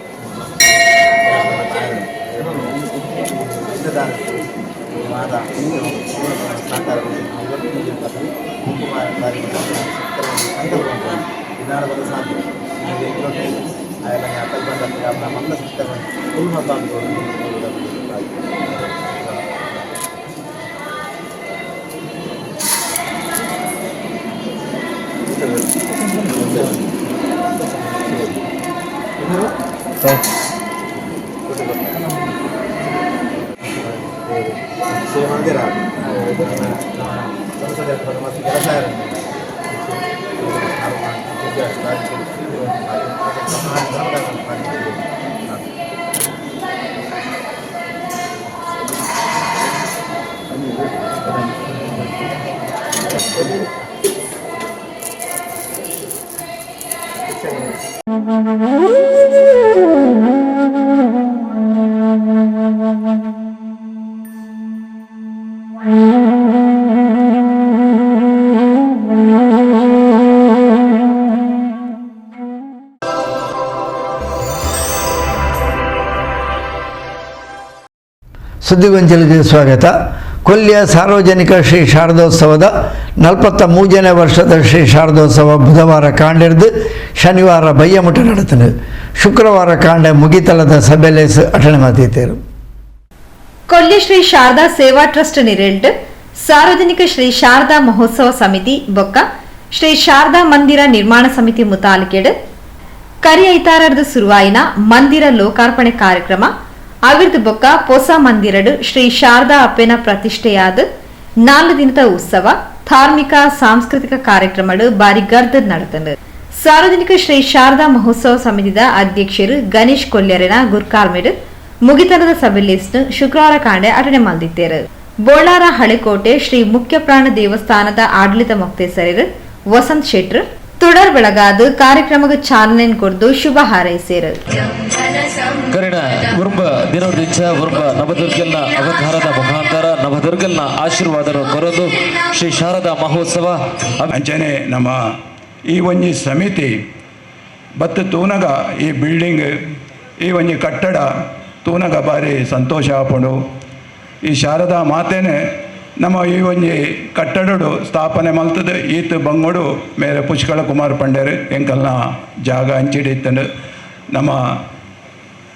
ಸುದ್ದಿಗೊಂಚಲಿಗೆ ಸ್ವಾಗತ. ಕೊಲ್ಯ ಸಾರ್ವಜನಿಕ ಶ್ರೀ ಶಾರದೋತ್ಸವದ 43ನೇ ವರ್ಷದ ಶ್ರೀ ಶಾರದೋತ್ಸವ ಬುಧವಾರ ಕಾಂಡಿರ್ದು ಶನಿವಾರ ಬಯ್ಯಮುಟ್ಟ ನಡೆತನು. ಶುಕ್ರವಾರ ಕಾಂಡೆ ಮುಗಿತಲದ ಸಭೆಲೇಸ್ ಅಟಣೆ ಮಾತಿದ್ದೇರು. ಕೊಲ್ಯ ಶ್ರೀ ಶಾರದಾ ಸೇವಾ ಟ್ರಸ್ಟ್ ನಿರೆಲ್ಡ್ ಸಾರ್ವಜನಿಕ ಶ್ರೀ ಶಾರದಾ ಮಹೋತ್ಸವ ಸಮಿತಿ ಬೊಕ್ಕ ಶ್ರೀ ಶಾರದಾ ಮಂದಿರ ನಿರ್ಮಾಣ ಸಮಿತಿ ಮುತಾಲಿಕೆಡ್ ಕರಿ ಐತಾರದ ಸುರುವಾಯಿನ ಮಂದಿರ ಲೋಕಾರ್ಪಣೆ ಕಾರ್ಯಕ್ರಮ ಅವಿರ್ದು ಬೊಕ್ಕ ಪೊಸ ಮಂದಿರಡು ಶ್ರೀ ಶಾರದಾ ಅಪ್ಪೆನ ಪ್ರತಿಷ್ಠೆಯಾದ 4 ದಿನದ ಉತ್ಸವ ಧಾರ್ಮಿಕ ಸಾಂಸ್ಕೃತಿಕ ಕಾರ್ಯಕ್ರಮಗಳು ಬಾರಿ ಗರ್ದ ನಡೆತನು. ಸಾರ್ವಜನಿಕ ಶ್ರೀ ಶಾರದಾ ಮಹೋತ್ಸವ ಸಮಿತಿದ ಅಧ್ಯಕ್ಷರು ಗಣೇಶ್ ಕೊಲ್ಯರಿನ ಗುರ್ಕಾರ್ಮೆಡ್ ಮುಗಿತನದ ಸಭೆಲಿಸ್ನು ಶುಕ್ರವಾರ ಕಾಂಡೆ ಅಟಣೆ ಮಲ್ದಿದ್ದೇರು. ಬೋಳಾರ ಹಳೆಕೋಟೆ ಶ್ರೀ ಮುಖ್ಯ ಪ್ರಾಣ ದೇವಸ್ಥಾನದ ಆಡಳಿತ ಮೊಕ್ತೇಸರರು ವಸಂತ್ ಶೆಟ್ರು ತುಡರ್ ಬೆಳಗಾದ ಕಾರ್ಯಕ್ರಮಕ್ಕೆ ಚಾಲನೆ ಕೊಡ್ದು ಶುಭ ಹಾರೈಸಿರು. ಕರಿಣ ಉರ್ಬ ದಿನೋದಿಂಚ ಉರ್ಬ ನವದುರ್ಗಲ್ನ ಅವತಾರದ ಮುಖಾಂತರ ನವದುರ್ಗಲ್ನ ಆಶೀರ್ವಾದ ಕೊರದು ಶ್ರೀ ಶಾರದಾ ಮಹೋತ್ಸವ ಅಂಚನೆ ನಮ್ಮ ಈ ಒಂಜಿ ಸಮಿತಿ ಬತ್ತು ತೂನಗ ಈ ಬಿಲ್ಡಿಂಗ್ ಈ ಒಂಜಿ ಕಟ್ಟಡ ತೂನಗ ಬಾರಿ ಸಂತೋಷ ಆಪುಂಡು. ಈ ಶಾರದಾ ಮಾತೆನೆ ನಮ್ಮ ಈ ಒಂಜಿ ಕಟ್ಟಡಡು ಸ್ಥಾಪನೆ ಮಲ್ತದೆ. ಈತ ಬಂಗೋಡು ಮೇರೆ ಪುಷ್ಕಳ ಕುಮಾರ್ ಪಂಡೇರು ಎಂಕಲ್ನ ಜಾಗ ಅಂಚಿಡಿತ್ತಂಡು ನಮ್ಮ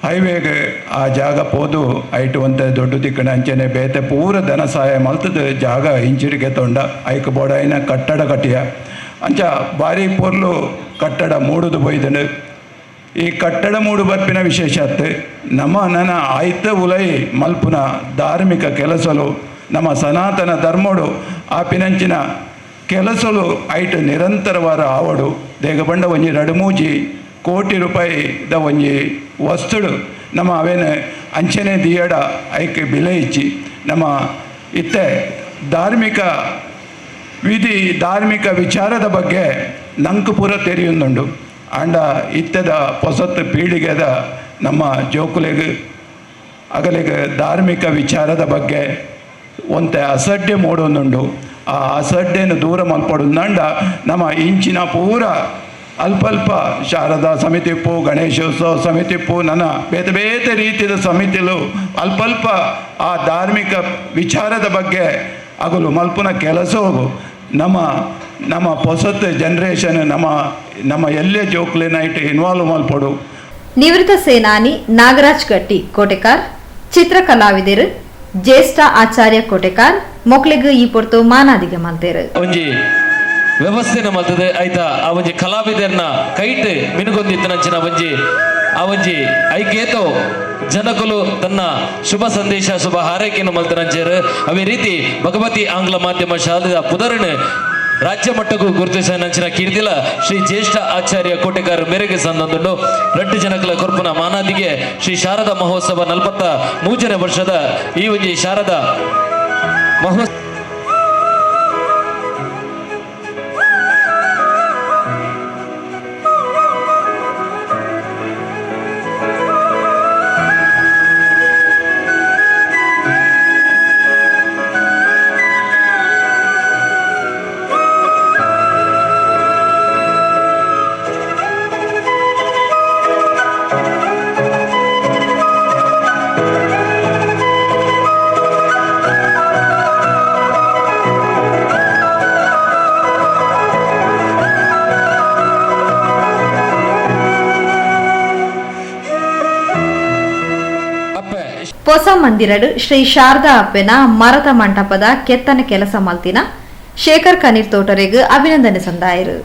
ಹೈವೇಗೆ ಆ ಜಾಗ ಪೋದು ಐಟು ಒಂತೆ ದೊಡ್ಡ ತಿಕ್ಕಣ ಅಂಚನೆ ಬೇತೆ ಪೂರ ಧನ ಸಹಾಯ ಮಲ್ತದೆ ಜಾಗ ಇಂಚಿಡಿಗೆ ತೊಂಡ ಐಕ್ ಬೋಡಾಯಿನ ಕಟ್ಟಡ ಕಟ್ಟಿಯ ಅಂಚ ಬಾರಿ ಪೊರ್ಲು ಕಟ್ಟಡ ಮೂಡುದು ಬೊಯ್ದನು. ಈ ಕಟ್ಟಡ ಮೂಡು ಬರ್ಪಿನ ವಿಶೇಷ ಅತ್ತೆ ನಮ್ಮ ನನ್ನ ಆಯ್ತ ಉಲೈ ಮಲ್ಪುನ ಧಾರ್ಮಿಕ ಕೆಲಸಲು ನಮ್ಮ ಸನಾತನ ಧರ್ಮಡು ಆ ಪಿನಂಚಿನ ಕೆಲಸಲು ಐಟ್ ನಿರಂತರವಾದ ಆವಡು ದೇಗಬಂಡ ಒಂಜಿ ರಡುಮೂಜಿ ಕೋಟಿ ರೂಪಾಯಿದ ಒಂಜಿ ವಸ್ತುಡು ನಮ್ಮ ಅವೇನ ಅಂಚನೆ ದಿಯಡ ಐಕ್ ಬಿಲೆ ಇಚ್ಚಿ ನಮ್ಮ ಇತ್ತೆ ಧಾರ್ಮಿಕ ವಿಧಿ ಧಾರ್ಮಿಕ ವಿಚಾರದ ಬಗ್ಗೆ ನಂಕು ಪೂರ ತೆರೆಯುಂದುಂಡು. ಆಂಡ ಇತ್ತೆದ ಪೊಸತ್ತು ಪೀಳಿಗೆದ ನಮ್ಮ ಜೋಕುಲೆಗ್ ಅಗಲಿಗೆ ಧಾರ್ಮಿಕ ವಿಚಾರದ ಬಗ್ಗೆ ಒಂತೆ ಅಸಡ್ಡೆ ಮೂಡೊಂದುಂಡು. ಆ ಅಸಡ್ಡೆಯನ್ನು ದೂರ ಮಲ್ಪಡುಂದಂಡ ನಮ್ಮ ಇಂಚಿನ ಪೂರ ಅಲ್ಪಲ್ಪ ಶಾರದಾ ಸಮಿತಿಪ್ಪು, ಗಣೇಶೋತ್ಸವ ಸಮಿತಿಪ್ಪು, ನನ್ನ ಬೇತೆ ಬೇತೆ ರೀತಿಯ ಸಮಿತಿಲು ಅಲ್ಪಲ್ಪ ಆ ಧಾರ್ಮಿಕ ವಿಚಾರದ ಬಗ್ಗೆ ಅಗಲು ಮಲ್ಪುನ ಕೆಲಸ ಹೋಗು ನಮ್ಮ ನಮ್ಮ ಪೊಸತ್ ಜನ್ರೇಷನ್ ನಮ್ಮ ನಮ್ಮ ಎಲ್ಲೇ ಜೋಕ್ಲೆನ ಇಟ್ಟು ಇನ್ವಾಲ್ವ್ ಮಲ್ಪಡು. ನಿವೃತ್ತ ಸೇನಾನಿ ನಾಗರಾಜ್ ಗಟ್ಟಿ ಕೋಟೆಕಾರ್, ಚಿತ್ರ ಕಲಾವಿದರು ಜ್ಯೇಷ್ಠ ಆಚಾರ್ಯ ಕೋಟೆಕಾರ್ ಮೊಕ್ಲೆಗ್ ಈ ಪೊರ್ತು ಮಾನಾದಿಗೆ ಮಲ್ತೇರು. ಒಂಜಿ ವ್ಯವಸ್ಥೆನ ಮಲ್ತದೆ ಆಯ್ತಾ ಆ ಒಂಜಿ ಕಲಾವಿದರ್ನ ಕೈಟ್ ಮಿನುಗೊಂದಿತ್ತನಂಚಿನ ಒಂಜಿ ಆ ಒಂಜಿ ಐಕೇತೋ ಜನಕುಲು ತನ್ನ ಶುಭ ಸಂದೇಶ ಶುಭ ಹಾರೈಕೆಯನ್ನು ಮಲ್ತನಂಚೇರು. ಅವೇ ರೀತಿ ಭಗವತಿ ಆಂಗ್ಲ ಮಾಧ್ಯಮ ಶಾಲೆಯ ಪುದರಣ ರಾಜ್ಯ ಮಟ್ಟಕ್ಕೂ ಗುರುತಿಸಿದ ಕೀರ್ತಿಲ ಶ್ರೀ ಜ್ಯೇಷ್ಠ ಆಚಾರ್ಯ ಕೋಟೆಕಾರ ಮೇರೆಗೆ ಸಂದೊಂದುಂಡು. ರಡ್ಡು ಜನಕಲ ಕೊರ್ಪುನ ಮಾನಾದಿಗೆ ಶ್ರೀ ಶಾರದಾ ಮಹೋತ್ಸವ 43ನೇ ವರ್ಷದ ಈ ಒಂಜಿ ಶಾರದಾ ಮಹೋತ್ಸವ ಹೊಸ ಮಂದಿರಡು ಶ್ರೀ ಶಾರದಾ ಅಪ್ಪೆನ ಮರತ ಮಂಟಪದ ಕೆತ್ತನ ಕೆಲಸ ಮಲ್ತಿನ ಶೇಖರ್ ಕನೀರ್ ತೋಟರೆಗ್ ಅಭಿನಂದನೆ ಸಂದಾಯರು.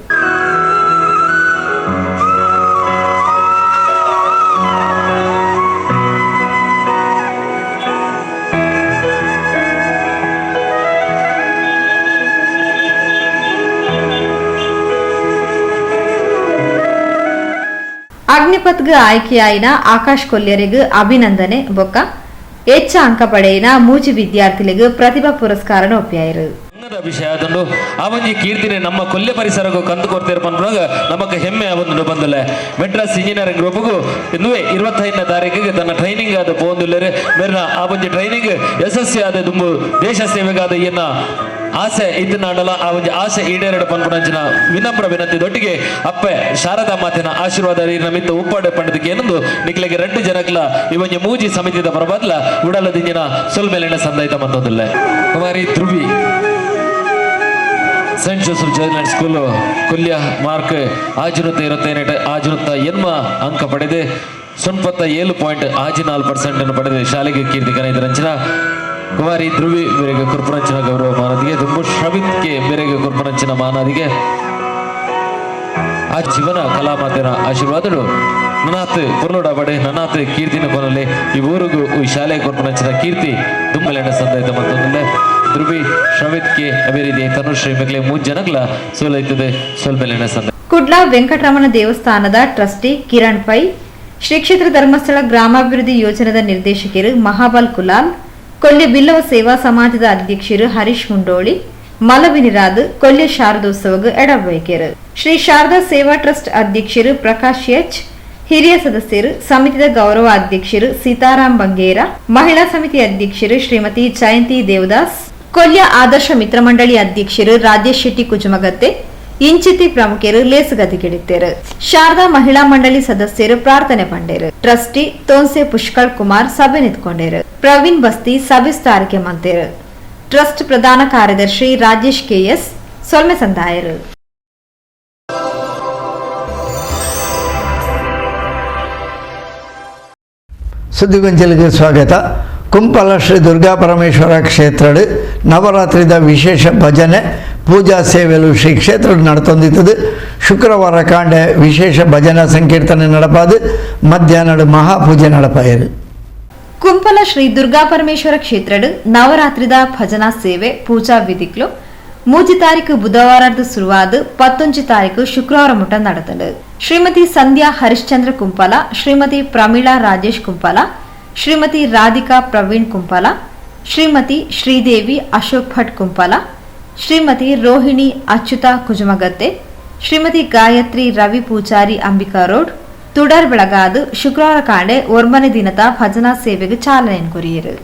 ಅಗ್ನಿಪತ್ಗ್ ಆಯ್ಕೆಯಾಯಿನ ಆಕಾಶ್ ಕೊಲ್ಯರೆಗ್ ಅಭಿನಂದನೆ ಬೊಕ್ಕ ಹೆಚ್ಚ ಅಂಕ ಪಡೆಯಿನ ಮೂಜಿ ವಿದ್ಯಾರ್ಥಿಗಳಿಗೆ ಪ್ರತಿಭಾ ಪುರಸ್ಕಾರ ಒಪ್ಪಿಯಾಯಿರು. ವಿಷಯ ಅದನ್ನು ಆ ಒಂಜಿ ಕೀರ್ತಿನೆ ನಮ್ಮ ಕೊಲ್ಯ ಪರಿಸರಕ್ಕೂ ಕಂದು ಕೊಡ್ತೇವೆ ಪನ್ಪುನಾಗ ನಮಕ್ ಹೆಮ್ಮೆ ಒಂದು ಬಂದಲ್ಲ. ಮೆಡ್ರಾಸ್ ಇಂಜಿನಿಯರಿಂಗ್ ಗ್ರೂಪ್ಗೂ ಇನ್ನುವೇ 25ನೇ ತಾರೀಕಿಗೆ ತನ್ನ ಟ್ರೈನಿಂಗ್ ಆದ ಪೋಂದುಲ್ಲೇರು ಮೇರಿನ ಆ ಒಂಜಿ ಟ್ರೈನಿಂಗ್ ಯಶಸ್ವಿ ಆದ ದುಂಬು ದೇಶ ಸೇವೆಗಾದ ಎನ್ನ ಆಸೆ ಇದ್ದನಾಡಲ ಆ ಒಂಜಿ ಆಸೆ ಈಡೇರಡು ಪನ್ಪುನಂಚಿನ ವಿನಮ್ರ ವಿನಂತಿ ದೊಟ್ಟಿಗೆ ಅಪ್ಪೆ ಶಾರದಾ ಮಾತಿನ ಆಶೀರ್ವಾದ ನಮಿತ್ತ ಉಪ್ಪಾಡೆ ಪಂಡದಕ್ಕೆ ಏನೊಂದು ನಿಕ್ಲೆಗೆ 2 ಜನಕ್ಲ ಈ ಒಂಜಿ ಮೂಜಿ ಸಮಿತಿದ ಪರಬಾದ್ಲ ಉಡಲದಿಂಜಿನ ಸೊಲ್ಮೆಲೆನ ಸಂದಾಯಿತ ಮಂತೊಂದುಲ್ಲೆ. Kumari Dhruvi Saint Joseph Joyland school Kolya mark 628 680 ಅಂಕ ಪಡೆದು 97.64% ಅನ್ನು ಪಡೆದು ಶಾಲೆಗೆ ಕೀರ್ತಿ ಕನೈದರಂಚಿನ ಕುಮಾರಿ ಧ್ರುವಿ ಮೇರೆಗೆ ಕುರ್ಪುರಂಚಿನ ಗೌರವ ಮಾನದಿಗೆ ದುಂಬು ಶ್ರವಿತ್ಗೆ ಮೇರೆಗೆ ಕುರ್ಪುರಂಚಿನ ಮಾನದಿಗೆ ಆ ಜೀವನ ಕಲಾಮಾತಿನ ಆಶೀರ್ವಾದಗಳು ನನಾತ್ ಪೊರ್ಲೋಡ ಬಡೆ ನನಾತ್ ಕೀರ್ತಿನ ಕೊನಲೆ ಈ ಊರಿಗೂ ಈ ಶಾಲೆ ಕೊರ್ಪುನಂಚಿನ ಕೀರ್ತಿ ದುಮ್ಮಲೆಣ್ಣ ಸಂದಾಯಿತ ಮತ್ತೊಂದಲ್ಲೇ ಧ್ರುವಿ ಶ್ರವಿತ್ಗೆ ಅಭಿವೃದ್ಧಿ ತನುಶ್ರೀ ಮೆಗ್ಲೆ 3 ಜನಗಳ ಸೋಲೈತದೆ ಸೋಲ್ಮೆಲೆಣ್ಣ ಸಂದಾಯ. ಕುಡ್ಲ ವೆಂಕಟರಮಣ ದೇವಸ್ಥಾನದ ಟ್ರಸ್ಟಿ ಕಿರಣ್ ಪೈ, ಶ್ರೀ ಕ್ಷೇತ್ರ ಧರ್ಮಸ್ಥಳ ಗ್ರಾಮಾಭಿವೃದ್ಧಿ ಯೋಜನೆದ ನಿರ್ದೇಶಕರು ಮಹಾಬಲ್ ಕುಲಾಲ್, ಕೊಲ್ಯ ಬಿಲ್ಲವ ಸೇವಾ ಸಮಾಜದ ಅಧ್ಯಕ್ಷರು ಹರೀಶ್ ಮುಂಡೋಳಿ, ಮಲವಿನಿರಾದ್ ಕೊಲ್ಯ ಶಾರದೋತ್ಸವಗ್ ಎಡವೈಕೆರು. ಶ್ರೀ ಶಾರದಾ ಸೇವಾ ಟ್ರಸ್ಟ್ ಅಧ್ಯಕ್ಷರು ಪ್ರಕಾಶ್ ಎಚ್, ಹಿರಿಯ ಸದಸ್ಯರು ಸಮಿತಿದ ಗೌರವ ಅಧ್ಯಕ್ಷರು ಸೀತಾರಾಮ್ ಬಂಗೇರ, ಮಹಿಳಾ ಸಮಿತಿ ಅಧ್ಯಕ್ಷರು ಶ್ರೀಮತಿ ಜಯಂತಿ ದೇವದಾಸ್, ಕೊಲ್ಯ ಆದರ್ಶ ಮಿತ್ರ ಮಂಡಳಿ ಅಧ್ಯಕ್ಷರು ರಾಜೇಶ್ ಶೆಟ್ಟಿ ಕುಜುಮಗತ್ತೆ, ಇಂಚಿತಿ ಪ್ರಮುಖರು ಲೇಸುಗತಿಗಿಡಿತ್ತೇರು. ಶಾರದಾ ಮಹಿಳಾ ಮಂಡಳಿ ಸದಸ್ಯರು ಪ್ರಾರ್ಥನೆ ಪಂಡೇರು. ಟ್ರಸ್ಟಿ ತೋನ್ಸೆ ಪುಷ್ಕಳ್ ಕುಮಾರ್ ಸಭೆ ನಿಂತ್ಕೊಂಡೇರು. ಪ್ರವೀಣ್ ಬಸ್ತಿ ಸಭೆ ಸ್ಥಾರಿಕೆ ಮಂತೇರು. ಟ್ರಸ್ಟ್ ಪ್ರಧಾನ ಕಾರ್ಯದರ್ಶಿ ರಾಜೇಶ್ ಕೆಎಸ್ ಸೊಲ್ಮೆ ಸಂದಾಯರು. ಸುದ್ದಿಗೊಂಚಲಿಗೆ ಸ್ವಾಗತ. ಕುಂಪಲ ಶ್ರೀ ದುರ್ಗಾ ಪರಮೇಶ್ವರ ಕ್ಷೇತ್ರಡು ನವರಾತ್ರಿದ ವಿಶೇಷ ಭಜನೆ ಪೂಜಾ ಸೇವೆಲು ಶ್ರೀ ಕ್ಷೇತ್ರ ನಡತೊಂದಿತ್ತದು. ಶುಕ್ರವಾರ ಕಾಂಡೆ ವಿಶೇಷ ಭಜನಾ ಸಂಕೀರ್ತನೆ ನಡಪಾದು ಮಧ್ಯಾಹ್ನಡು ಮಹಾಪೂಜೆ ನಡಪಾಯರು. ಕುಂಪಲ ಶ್ರೀ ದುರ್ಗಾ ಪರಮೇಶ್ವರ ಕ್ಷೇತ್ರಡು ನವರಾತ್ರಿದ ಭಜನಾ ಸೇವೆ ಪೂಜಾ ವಿಧಿಕ್ಲು 3 ತಾರೀಕು ಬುಧವಾರದ ಶುರುವಾದ 19 ತಾರೀಕು ಶುಕ್ರವಾರ ಮುಟ ನಡೆತಂಡು. ಶ್ರೀಮತಿ ಸಂಧ್ಯಾ ಹರಿಶ್ಚಂದ್ರ ಕುಂಪಲ, ಶ್ರೀಮತಿ ಪ್ರಮೀಳಾ ರಾಜೇಶ್ ಕುಂಪಲ, ಶ್ರೀಮತಿ ರಾಧಿಕಾ ಪ್ರವೀಣ್ ಕುಂಪಲ, ಶ್ರೀಮತಿ ಶ್ರೀದೇವಿ ಅಶೋಕ್ ಭಟ್ ಕುಂಪಲ, ಶ್ರೀಮತಿ ರೋಹಿಣಿ ಅಚ್ಯುತ ಕುಜಮಗತ್ತೆ, ಶ್ರೀಮತಿ ಗಾಯತ್ರಿ ರವಿ ಪೂಜಾರಿ ಅಂಬಿಕಾ ರೋಡ್ ತುಡರ್ ಬೆಳಗಾದು ಶುಕ್ರವಾರ ಕಾಂಡೆ ಒರ್ಮನೆ ದಿನದ ಭಜನಾ ಸೇವೆಗೆ ಚಾಲನೆ ಕೊರಿಯರು.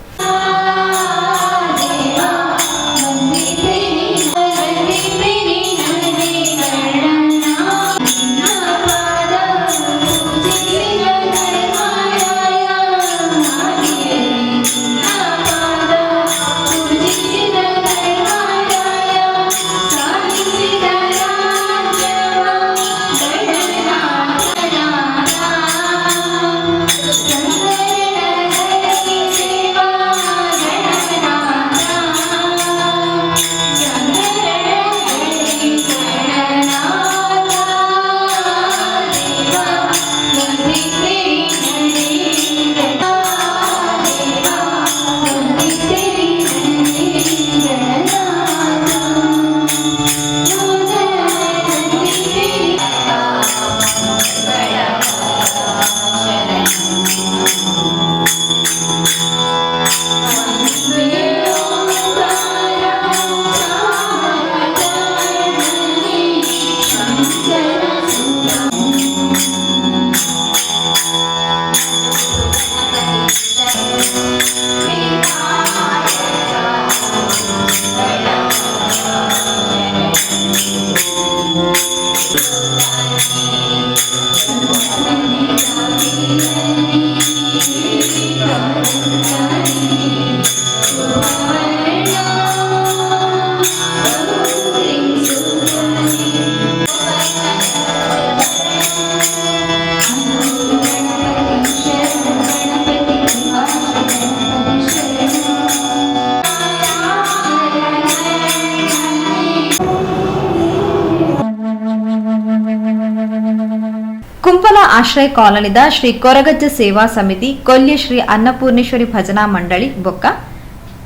ಕುಂಪಲ ಆಶ್ರಯ ಕಾಲೋನಿದ ಶ್ರೀ ಕೊರಗಜ್ಜ ಸೇವಾ ಸಮಿತಿ, ಕೊಲ್ಯ ಶ್ರೀ ಅನ್ನಪೂರ್ಣೇಶ್ವರಿ ಭಜನಾ ಮಂಡಳಿ ಬೊಕ್ಕ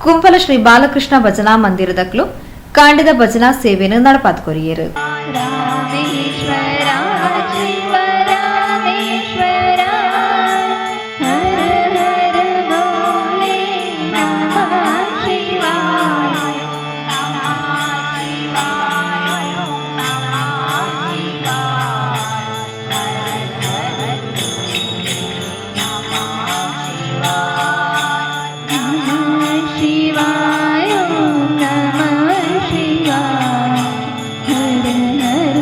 ಕುಂಪಲ ಶ್ರೀ ಬಾಲಕೃಷ್ಣ ಭಜನಾ ಮಂದಿರದಕ್ಲು ಕಾಂಡದ ಭಜನಾ ಸೇವೆಯನ್ನು ನಡಪಾತ್ ಕೊರಿಯರು. शिवाय नमः शिवाय हर हर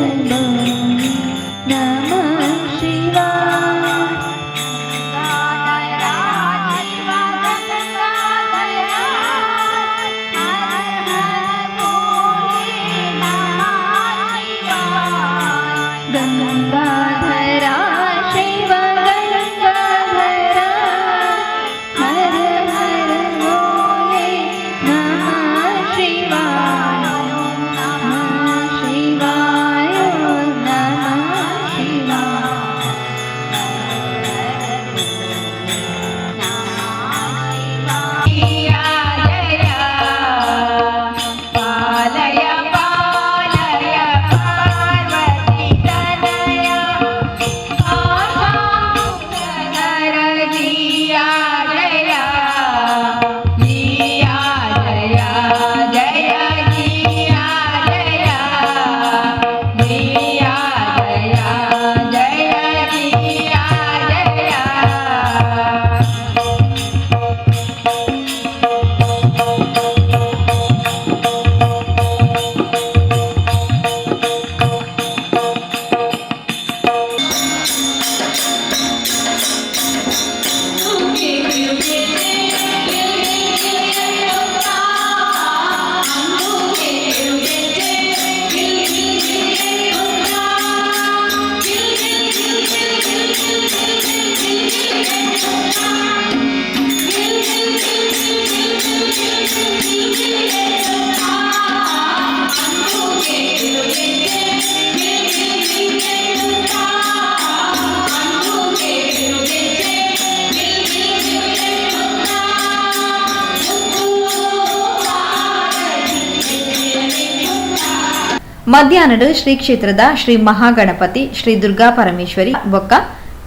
ಮಧ್ಯಾಹ್ನಡು ಶ್ರೀ ಕ್ಷೇತ್ರದ ಶ್ರೀ ಮಹಾಗಣಪತಿ ಶ್ರೀ ದುರ್ಗಾ ಪರಮೇಶ್ವರಿ ಬೊಕ್ಕ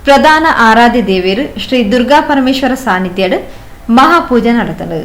ಪ್ರಧಾನ ಆರಾಧ್ಯ ದೇವೇರು ಶ್ರೀ ದುರ್ಗಾ ಪರಮೇಶ್ವರ ಸಾನ್ನಿಧ್ಯಡು ಮಹಾಪೂಜೆ ನಡೆತನು.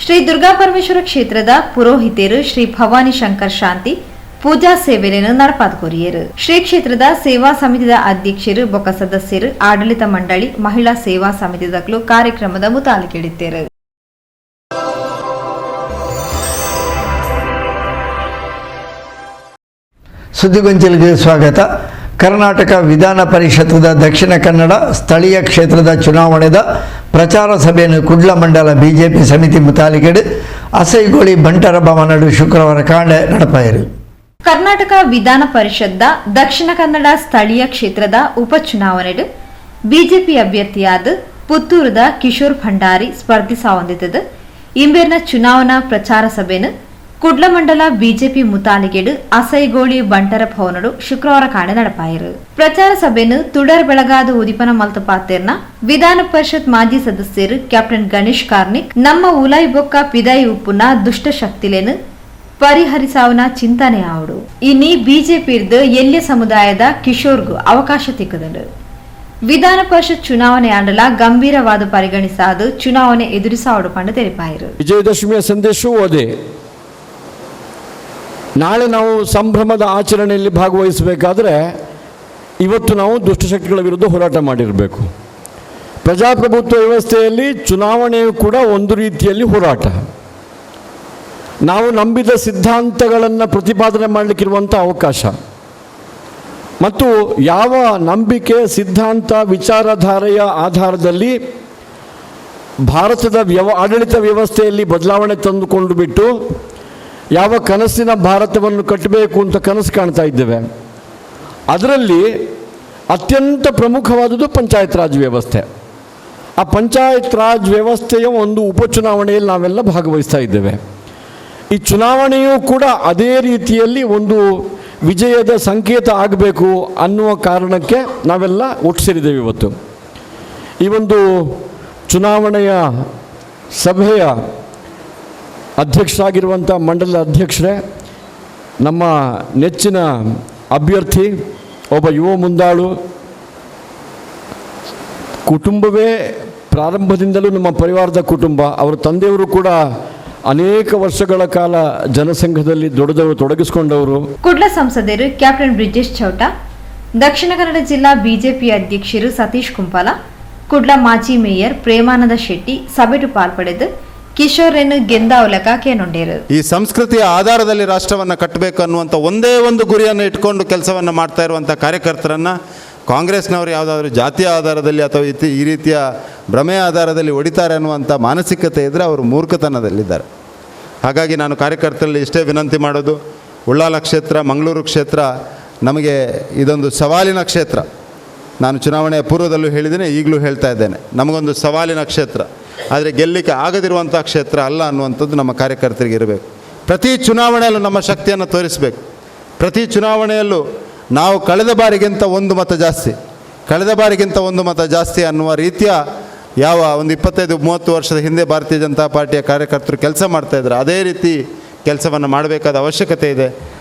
ಶ್ರೀ ದುರ್ಗಾ ಪರಮೇಶ್ವರ ಕ್ಷೇತ್ರದ ಪುರೋಹಿತರು ಶ್ರೀ ಭವಾನಿ ಶಂಕರ್ ಶಾಂತಿ ಪೂಜಾ ಸೇವೆಯನ್ನು ನಡಪಾದ ಶ್ರೀ ಕ್ಷೇತ್ರದ ಸೇವಾ ಸಮಿತಿಯ ಅಧ್ಯಕ್ಷರು ಬೊಕ್ಕ ಸದಸ್ಯರು ಆಡಳಿತ ಮಂಡಳಿ ಮಹಿಳಾ ಸೇವಾ ಸಮಿತಿದಕ್ಲು ಕಾರ್ಯಕ್ರಮದ ಮುತಾಲಿಕೆಡಿತ್ತೇರು. ಸುದ್ದಿಗೊಂಚಲಿಗೆ ಸ್ವಾಗತ. ಕರ್ನಾಟಕ ವಿಧಾನ ಪರಿಷತ್ದ ದಕ್ಷಿಣ ಕನ್ನಡ ಸ್ಥಳೀಯ ಕ್ಷೇತ್ರದ ಚುನಾವಣೆದ ಪ್ರಚಾರ ಸಭೆಯನ್ನು ಕುಡ್ಲ ಮಂಡಲ ಬಿಜೆಪಿ ಸಮಿತಿ ಮುತಾಲಿಕೆಡು ಅಸೈಗೋಳಿ ಬಂಟರ ಭವನಡು ಶುಕ್ರವಾರ ಕಾಂಡೆ ನಡಪಾಯರು. ಕರ್ನಾಟಕ ವಿಧಾನ ಪರಿಷತ್ದ ದಕ್ಷಿಣ ಕನ್ನಡ ಸ್ಥಳೀಯ ಕ್ಷೇತ್ರದ ಉಪಚುನಾವಣೆಡು ಬಿಜೆಪಿ ಅಭ್ಯರ್ಥಿಯಾದ ಪುತ್ತೂರದ ಕಿಶೋರ್ ಭಂಡಾರಿ ಸ್ಪರ್ಧಿಸಾವಂದಿದ್ದದು. ಇಂಬೇರ್ನ ಚುನಾವಣಾ ಪ್ರಚಾರ ಸಭೆಯನ್ನು ಕುಡ್ಲ ಮಂಡಲ ಬಿಜೆಪಿ ಮುತಾಲಿಗೆಡು ಅಸೈಗೋಳಿ ಬಂಟರ ಭವನಡು ಶುಕ್ರವಾರ ಕಾಣೆ ನಡಪಾಯರು. ಪ್ರಚಾರ ಸಭೆಯನ್ನು ತುಡರ್ ಬೆಳಗಾದ ಉದಿಪನ ಮಲ್ತ ಪಾತೇರ್ನ ವಿಧಾನ ಪರಿಷತ್ ಮಾಜಿ ಸದಸ್ಯರು ಕ್ಯಾಪ್ಟನ್ ಗಣೇಶ್ ಕಾರ್ನಿಕ್ ನಮ್ಮ ಉಲಾಯ್ ಬೊಕ್ಕ ಪಿದಾಯಿ ಉಪ್ಪುನ ದುಷ್ಟ ಶಕ್ತಿಲೇನು ಪರಿಹರಿಸಾವನ ಚಿಂತನೆ ಆವಡು. ಇನಿ ಬಿಜೆಪಿರ್ದು ಎಲ್ಯ ಸಮುದಾಯದ ಕಿಶೋರ್ಗು ಅವಕಾಶ ತಿಕ್ಕದಳು. ವಿಧಾನ ಪರಿಷತ್ ಚುನಾವಣೆ ಆಂಡಲ ಗಂಭೀರವಾದ ಪರಿಗಣಿಸಾದು ಚುನಾವಣೆ ಎದುರಿಸಾವಡು ಪಂಡು ತೆರಿಪಾಯರು. ವಿಜಯದಶಮಿಯ ಸಂದೇಶವೂ ಅದೇ. ನಾಳೆ ನಾವು ಸಂಭ್ರಮದ ಆಚರಣೆಯಲ್ಲಿ ಭಾಗವಹಿಸಬೇಕಾದ್ರೆ ಇವತ್ತು ನಾವು ದುಷ್ಟಶಕ್ತಿಗಳ ವಿರುದ್ಧ ಹೋರಾಟ ಮಾಡಿರಬೇಕು. ಪ್ರಜಾಪ್ರಭುತ್ವ ವ್ಯವಸ್ಥೆಯಲ್ಲಿ ಚುನಾವಣೆಯು ಕೂಡ ಒಂದು ರೀತಿಯಲ್ಲಿ ಹೋರಾಟ. ನಾವು ನಂಬಿದ ಸಿದ್ಧಾಂತಗಳನ್ನು ಪ್ರತಿಪಾದನೆ ಮಾಡಲಿಕ್ಕಿರುವಂಥ ಅವಕಾಶ ಮತ್ತು ಯಾವ ನಂಬಿಕೆ, ಸಿದ್ಧಾಂತ, ವಿಚಾರಧಾರೆಯ ಆಧಾರದಲ್ಲಿ ಭಾರತದ ಆಡಳಿತ ವ್ಯವಸ್ಥೆಯಲ್ಲಿ ಬದಲಾವಣೆ ತಂದುಕೊಂಡು ಬಿಟ್ಟು ಯಾವ ಕನಸಿನ ಭಾರತವನ್ನು ಕಟ್ಟಬೇಕು ಅಂತ ಕನಸು ಕಾಣ್ತಾ ಇದ್ದೇವೆ, ಅದರಲ್ಲಿ ಅತ್ಯಂತ ಪ್ರಮುಖವಾದುದು ಪಂಚಾಯತ್ ರಾಜ್ ವ್ಯವಸ್ಥೆ. ಆ ಪಂಚಾಯತ್ ರಾಜ್ ವ್ಯವಸ್ಥೆಯ ಒಂದು ಉಪಚುನಾವಣೆಯಲ್ಲಿ ನಾವೆಲ್ಲ ಭಾಗವಹಿಸ್ತಾ ಇದ್ದೇವೆ. ಈ ಚುನಾವಣೆಯೂ ಕೂಡ ಅದೇ ರೀತಿಯಲ್ಲಿ ಒಂದು ವಿಜಯದ ಸಂಕೇತ ಆಗಬೇಕು ಅನ್ನುವ ಕಾರಣಕ್ಕೆ ನಾವೆಲ್ಲ ಒಟ್ಟು ಸೇರಿದ್ದೇವೆ ಇವತ್ತು. ಈ ಒಂದು ಚುನಾವಣೆಯ ಸಭೆಯ ಅಧ್ಯಕ್ಷರಾಗಿರುವಂಥ ಮಂಡಲದ ಅಧ್ಯಕ್ಷರೇ, ನಮ್ಮ ನೆಚ್ಚಿನ ಅಭ್ಯರ್ಥಿ, ಒಬ್ಬ ಯುವ ಮುಂದಾಳು, ಕುಟುಂಬವೇ ಪ್ರಾರಂಭದಿಂದಲೂ ನಮ್ಮ ಪರಿವಾರದ ಕುಟುಂಬ. ಅವರ ತಂದೆಯವರು ಕೂಡ ಅನೇಕ ವರ್ಷಗಳ ಕಾಲ ಜನಸಂಘದಲ್ಲಿ ದೊಡ್ಡದವರು, ತೊಡಗಿಸಿಕೊಂಡವರು. ಕುಡ್ಲ ಸಂಸದರು ಕ್ಯಾಪ್ಟನ್ ಬ್ರಿಜೇಶ್ ಚೌಟ, ದಕ್ಷಿಣ ಕನ್ನಡ ಜಿಲ್ಲಾ ಬಿಜೆಪಿ ಅಧ್ಯಕ್ಷರು ಸತೀಶ್ ಕುಂಪಾಲ, ಕುಡ್ಲ ಮಾಜಿ ಮೇಯರ್ ಪ್ರೇಮಾನಂದ ಶೆಟ್ಟಿ ಸಭೆಟು ಪಾಲ್ಪಡೆದು ಕಿಶೋರ್ರೆನ್ ಗೆಂದಾವಲಕ ಕೇನೊಂಡೇರು. ಈ ಸಂಸ್ಕೃತಿಯ ಆಧಾರದಲ್ಲಿ ರಾಷ್ಟ್ರವನ್ನು ಕಟ್ಟಬೇಕು ಅನ್ನುವಂಥ ಒಂದೇ ಒಂದು ಗುರಿಯನ್ನು ಇಟ್ಕೊಂಡು ಕೆಲಸವನ್ನು ಮಾಡ್ತಾ ಇರುವಂಥ ಕಾರ್ಯಕರ್ತರನ್ನು ಕಾಂಗ್ರೆಸ್ನವರು ಯಾವುದಾದ್ರೂ ಜಾತಿಯ ಆಧಾರದಲ್ಲಿ ಅಥವಾ ಈ ರೀತಿಯ ಭ್ರಮೆಯ ಆಧಾರದಲ್ಲಿ ಹೊಡಿತಾರೆ ಅನ್ನುವಂಥ ಮಾನಸಿಕತೆ ಇದ್ದರೆ ಅವರು ಮೂರ್ಖತನದಲ್ಲಿದ್ದಾರೆ. ಹಾಗಾಗಿ ನಾನು ಕಾರ್ಯಕರ್ತರಲ್ಲಿ ಇಷ್ಟೇ ವಿನಂತಿ ಮಾಡೋದು, ಉಳ್ಳಾಲ ಕ್ಷೇತ್ರ, ಮಂಗಳೂರು ಕ್ಷೇತ್ರ ನಮಗೆ ಇದೊಂದು ಸವಾಲಿನ ಕ್ಷೇತ್ರ. ನಾನು ಚುನಾವಣೆಯ ಪೂರ್ವದಲ್ಲೂ ಹೇಳಿದ್ದೇನೆ, ಈಗಲೂ ಹೇಳ್ತಾ ಇದ್ದೇನೆ, ನಮಗೊಂದು ಸವಾಲಿನ ಕ್ಷೇತ್ರ. ಆದರೆ ಗೆಲ್ಲಲಿಕ್ಕೆ ಆಗದಿರುವಂಥ ಕ್ಷೇತ್ರ ಅಲ್ಲ ಅನ್ನುವಂಥದ್ದು ನಮ್ಮ ಕಾರ್ಯಕರ್ತರಿಗೆ ಇರಬೇಕು. ಪ್ರತಿ ಚುನಾವಣೆಯಲ್ಲೂ ನಮ್ಮ ಶಕ್ತಿಯನ್ನು ತೋರಿಸಬೇಕು. ಪ್ರತಿ ಚುನಾವಣೆಯಲ್ಲೂ ನಾವು ಕಳೆದ ಬಾರಿಗಿಂತ ಒಂದು ಮತ ಜಾಸ್ತಿ, ಕಳೆದ ಬಾರಿಗಿಂತ ಒಂದು ಮತ ಜಾಸ್ತಿ ಅನ್ನುವ ರೀತಿಯ ಯಾವ ಒಂದು 25-30 ವರ್ಷದ ಹಿಂದೆ ಭಾರತೀಯ ಜನತಾ ಪಾರ್ಟಿಯ ಕಾರ್ಯಕರ್ತರು ಕೆಲಸ ಮಾಡ್ತಾಯಿದ್ರು, ಅದೇ ರೀತಿ ಕೆಲಸವನ್ನು ಮಾಡಬೇಕಾದ ಅವಶ್ಯಕತೆ ಇದೆ.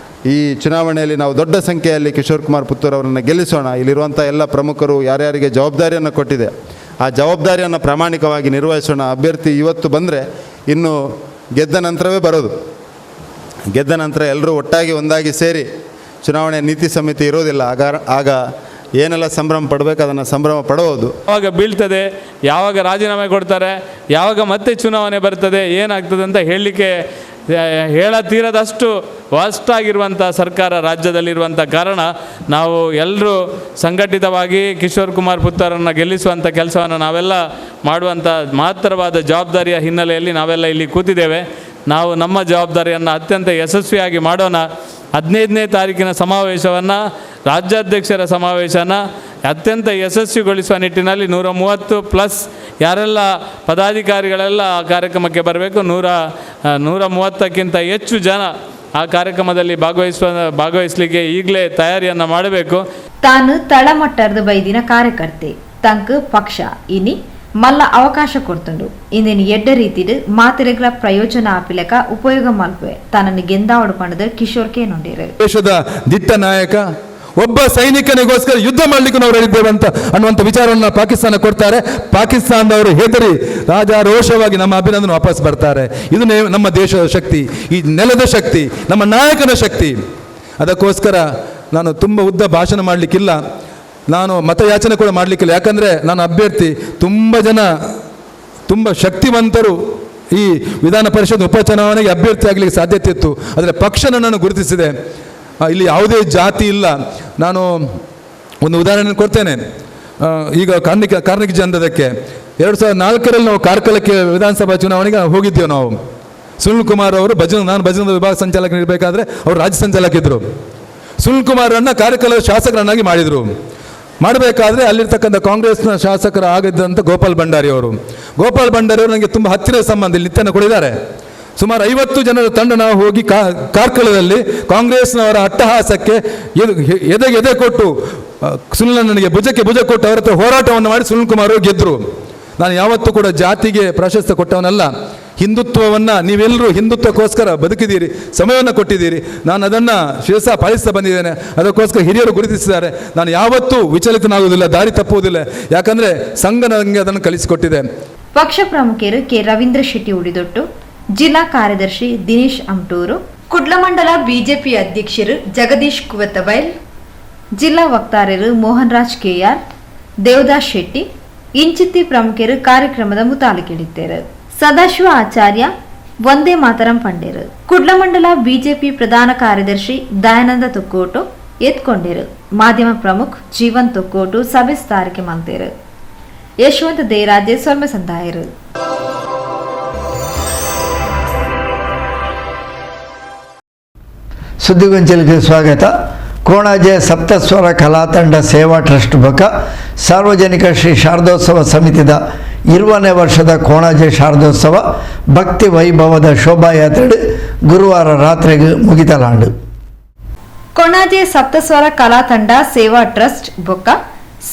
ಈ ಚುನಾವಣೆಯಲ್ಲಿ ನಾವು ದೊಡ್ಡ ಸಂಖ್ಯೆಯಲ್ಲಿ ಕಿಶೋರ್ ಕುಮಾರ್ ಪುತ್ತೂರು ಅವರನ್ನು ಗೆಲ್ಲಿಸೋಣ. ಇಲ್ಲಿರುವಂಥ ಎಲ್ಲ ಪ್ರಮುಖರು ಯಾರ್ಯಾರಿಗೆ ಜವಾಬ್ದಾರಿಯನ್ನು ಕೊಟ್ಟಿದೆ ಆ ಜವಾಬ್ದಾರಿಯನ್ನು ಪ್ರಾಮಾಣಿಕವಾಗಿ ನಿರ್ವಹಿಸೋಣ. ಅಭ್ಯರ್ಥಿ ಇವತ್ತು ಬಂದರೆ ಇನ್ನು ಗೆದ್ದ ನಂತರವೇ ಬರೋದು, ಗೆದ್ದ ನಂತರ ಎಲ್ಲರೂ ಒಟ್ಟಾಗಿ ಒಂದಾಗಿ ಸೇರಿ ಚುನಾವಣೆ ನೀತಿ ಸಮಿತಿ ಇರೋದಿಲ್ಲ, ಆಗ ಏನೆಲ್ಲ ಸಂಭ್ರಮ ಪಡಬೇಕು ಅದನ್ನು ಸಂಭ್ರಮ ಪಡಬಹುದು. ಯಾವಾಗ ಬೀಳ್ತದೆ, ಯಾವಾಗ ರಾಜೀನಾಮೆ ಕೊಡ್ತಾರೆ, ಯಾವಾಗ ಮತ್ತೆ ಚುನಾವಣೆ ಬರ್ತದೆ, ಏನಾಗ್ತದೆ ಅಂತ ಹೇಳಲಿಕ್ಕೆ ಹೇಳತೀರದಷ್ಟು ವಾಸ್ಟಾಗಿರುವಂಥ ಸರ್ಕಾರ ರಾಜ್ಯದಲ್ಲಿರುವಂಥ ಕಾರಣ ನಾವು ಎಲ್ಲರೂ ಸಂಘಟಿತವಾಗಿ ಕಿಶೋರ್ ಕುಮಾರ್ ಪುತ್ತೂರನ್ನು ಗೆಲ್ಲಿಸುವಂಥ ಕೆಲಸವನ್ನು ನಾವೆಲ್ಲ ಮಾಡುವಂಥ ಮಹತ್ತರವಾದ ಜವಾಬ್ದಾರಿಯ ಹಿನ್ನೆಲೆಯಲ್ಲಿ ನಾವೆಲ್ಲ ಇಲ್ಲಿ ಕೂತಿದ್ದೇವೆ. ನಾವು ನಮ್ಮ ಜವಾಬ್ದಾರಿಯನ್ನು ಅತ್ಯಂತ ಯಶಸ್ವಿಯಾಗಿ ಮಾಡೋಣ. 15ನೇ ತಾರೀಕಿನ ಸಮಾವೇಶವನ್ನು, ರಾಜ್ಯಾಧ್ಯಕ್ಷರ ಸಮಾವೇಶನ ಅತ್ಯಂತ ಯಶಸ್ವಿಗೊಳಿಸುವ ನಿಟ್ಟಿನಲ್ಲಿ 130+ ಯಾರೆಲ್ಲ ಪದಾಧಿಕಾರಿಗಳೆಲ್ಲ ಆ ಕಾರ್ಯಕ್ರಮಕ್ಕೆ ಬರಬೇಕು. 130ಕ್ಕಿಂತ ಹೆಚ್ಚು ಜನ ಆ ಕಾರ್ಯಕ್ರಮದಲ್ಲಿ ಭಾಗವಹಿಸಲಿಕ್ಕೆ ಈಗಲೇ ತಯಾರಿಯನ್ನು ಮಾಡಬೇಕು. ತಾನು ತಳಮಟ್ಟದ ಬೈದಿನ ಕಾರ್ಯಕರ್ತೆ, ತಂಕ್ ಪಕ್ಷ ಇನಿ ಮಲ್ಲ ಅವಕಾಶ ಕೊಡ್ತುಂಡು. ಇಂದಿನ ಎಡ್ಡ ರೀತಿಡು ಮಾತಿರೆಗಳ ಪ್ರಯೋಜನ ಆಪಿಲಕ ಉಪಯೋಗ ಮಲ್ಪೆ ತನ್ನನ್ನು ಗೆಂದಾವಡು ಪಣದ ಕಿಶೋರ್ ಕೇನೊಂಡೇರು. ದೇಶದ ದಿಟ್ಟ ನಾಯಕ, ಒಬ್ಬ ಸೈನಿಕನಿಗೋಸ್ಕರ ಯುದ್ಧ ಮಾಡಲಿಕ್ಕೂ ನಾವು ಹೇಳಿದ್ದೇವೆ ಅಂತ ಅನ್ನುವಂಥ ವಿಚಾರವನ್ನು ಪಾಕಿಸ್ತಾನ ಕೊಡ್ತಾರೆ. ಪಾಕಿಸ್ತಾನದವರು ಹೆದರಿ ರಾಜಾರೋಷವಾಗಿ ನಮ್ಮ ಅಭಿನಂದನೆ ವಾಪಸ್ ಬರ್ತಾರೆ. ಇದು ನಮ್ಮ ದೇಶದ ಶಕ್ತಿ, ಈ ನೆಲದ ಶಕ್ತಿ, ನಮ್ಮ ನಾಯಕನ ಶಕ್ತಿ. ಅದಕ್ಕೋಸ್ಕರ ನಾನು ತುಂಬ ಉದ್ದ ಭಾಷಣ ಮಾಡಲಿಕ್ಕಿಲ್ಲ, ನಾನು ಮತಯಾಚನೆ ಕೂಡ ಮಾಡಲಿಕ್ಕಿಲ್ಲ. ಯಾಕಂದರೆ ನಾನು ಅಭ್ಯರ್ಥಿ, ತುಂಬ ಜನ ತುಂಬ ಶಕ್ತಿವಂತರು ಈ ವಿಧಾನ ಪರಿಷತ್ ಉಪಚುನಾವಣೆಗೆ ಅಭ್ಯರ್ಥಿ ಆಗಲಿಕ್ಕೆ ಸಾಧ್ಯತೆ ಇತ್ತು. ಆದರೆ ಪಕ್ಷ ನನ್ನನ್ನು ಗುರುತಿಸಿದೆ. ಇಲ್ಲಿ ಯಾವುದೇ ಜಾತಿ ಇಲ್ಲ. ನಾನು ಒಂದು ಉದಾಹರಣೆ ಕೊಡ್ತೇನೆ. ಈಗ ಕಾರ್ಣಿಕ ಜನದಕ್ಕೆ 2004ರಲ್ಲಿ ನಾವು ಕಾರ್ಕಳಕ್ಕೆ ವಿಧಾನಸಭಾ ಚುನಾವಣೆಗೆ ಹೋಗಿದ್ದೇವೆ. ನಾವು ಸುನಿಲ್ ಕುಮಾರ್ ಅವರು ನಾನು ಭಜನದ ವಿಭಾಗ ಸಂಚಾಲಕನಿರಬೇಕಾದ್ರೆ ಅವರು ರಾಜ್ಯ ಸಂಚಾಲಕ ಇದ್ದರು. ಸುನಿಲ್ ಕುಮಾರನ್ನು ಕಾರ್ಕಳದ ಶಾಸಕರನ್ನಾಗಿ ಮಾಡಿದರು. ಮಾಡಬೇಕಾದ್ರೆ ಅಲ್ಲಿರ್ತಕ್ಕಂಥ ಕಾಂಗ್ರೆಸ್ನ ಶಾಸಕರ ಆಗಿದ್ದಂಥ ಗೋಪಾಲ್ ಭಂಡಾರಿ ಅವರು, ಗೋಪಾಲ್ ಭಂಡಾರಿ ಅವರು ನನಗೆ ತುಂಬ ಹತ್ತಿರದ ಸಂಬಂಧ, ಇಲ್ಲಿ ನಿತ್ಯನ ಕೊಡಿದ್ದಾರೆ. ಸುಮಾರು 50 ಜನರ ತಂಡ ನಾವು ಹೋಗಿ ಕಾರ್ಕಳದಲ್ಲಿ ಕಾಂಗ್ರೆಸ್ನವರ ಅಟ್ಟಹಾಸಕ್ಕೆ ಎದೆಗೆ ಎದೆ ಕೊಟ್ಟು ಸುನಿಲ್ ನನಗೆ ಭುಜಕ್ಕೆ ಭುಜ ಕೊಟ್ಟು ಅವರ ಹತ್ರ ಹೋರಾಟವನ್ನು ಮಾಡಿ ಸುನಿಲ್ ಕುಮಾರ್ ಅವರು ಗೆದ್ದರು. ನಾನು ಯಾವತ್ತೂ ಕೂಡ ಜಾತಿಗೆ ಪ್ರಾಶಸ್ತ್ಯ ಕೊಟ್ಟವನಲ್ಲ. ಹಿಂದುತ್ವವನ್ನು ನೀವೆಲ್ಲರೂ ಹಿಂದುತ್ವಕ್ಕೋಸ್ಕರ ಬದುಕಿದ್ದೀರಿ, ಸಮಯವನ್ನು ಕೊಟ್ಟಿದ್ದೀರಿ. ನಾನು ಅದನ್ನು ಶಿರಸ ಪಾಲಿಸ್ತಾ ಬಂದಿದ್ದೇನೆ. ಅದಕ್ಕೋಸ್ಕರ ಹಿರಿಯರು ಗುರುತಿಸಿದ್ದಾರೆ. ನಾನು ಯಾವತ್ತೂ ವಿಚಲಿತನಾಗುವುದಿಲ್ಲ, ದಾರಿ ತಪ್ಪುವುದಿಲ್ಲ. ಯಾಕಂದರೆ ಸಂಘ ನನಗೆ ಅದನ್ನು ಕಲಿಸಿಕೊಟ್ಟಿದೆ. ಪಕ್ಷ ಪ್ರಮುಖರು ಕೆ ರವೀಂದ್ರ ಶೆಟ್ಟಿ ಉಡಿದೊಟ್ಟು, ಜಿಲ್ಲಾ ಕಾರ್ಯದರ್ಶಿ ದಿನೇಶ್ ಅಮ್ಟೂರು, ಕುಡ್ಲಮಂಡಲ ಬಿಜೆಪಿ ಅಧ್ಯಕ್ಷರು ಜಗದೀಶ್ ಕುವತ್ತಬೈಲ್, ಜಿಲ್ಲಾ ವಕ್ತಾರರು ಮೋಹನ್ ರಾಜ್ ಕೆಆರ್, ದೇವದಾಸ್ ಶೆಟ್ಟಿ ಇಂಚಿತ್ತಿ ಪ್ರಮುಖರು ಕಾರ್ಯಕ್ರಮದ ಮುತಾಲಿಕೆಳಿದ್ದಾರೆ. ಸದಾಶಿವ ಆಚಾರ್ಯ ವಂದೇ ಮಾತರಂ ಪಂಡೇರು, ಕುಡ್ಲಮಂಡಲ ಬಿಜೆಪಿ ಪ್ರಧಾನ ಕಾರ್ಯದರ್ಶಿ ದಯಾನಂದ ತೊಕ್ಕೋಟು ಎತ್ಕೊಂಡೇರು, ಮಾಧ್ಯಮ ಪ್ರಮುಖ ಜೀವನ್ ತೊಕ್ಕೋಟು ಸಭೆ ಸ್ಥಾರಿಕೆ ಮಲ್ತೇರು, ಯಶವಂತ ದೇರಾಜೆ ಸೊಲ್ಮೆ ಸಂದಾಯರು. ಸುದ್ದಿಗೊಂಚಲಿಗೆ ಸ್ವಾಗತ. ಕೋಣಾಜೆ ಸಪ್ತಸ್ವರ ಕಲಾತಂಡ ಸೇವಾ ಟ್ರಸ್ಟ್ ಬಕ ಸಾರ್ವಜನಿಕ ಶ್ರೀ ಶಾರದೋತ್ಸವ ಸಮಿತಿದ 20ನೇ ವರ್ಷದ ಕೋಣಾಜೆ ಶಾರದೋತ್ಸವ ಭಕ್ತಿ ವೈಭವದ ಶೋಭಾಯಾತ್ರೆ ಗುರುವಾರ ರಾತ್ರಿಗೆ ಮುಗಿತಲಾಂಡು. ಕೊಣಾಜೆ ಸಪ್ತಸ್ವರ ಕಲಾತಂಡ ಸೇವಾ ಟ್ರಸ್ಟ್ ಬೊಕ್ಕ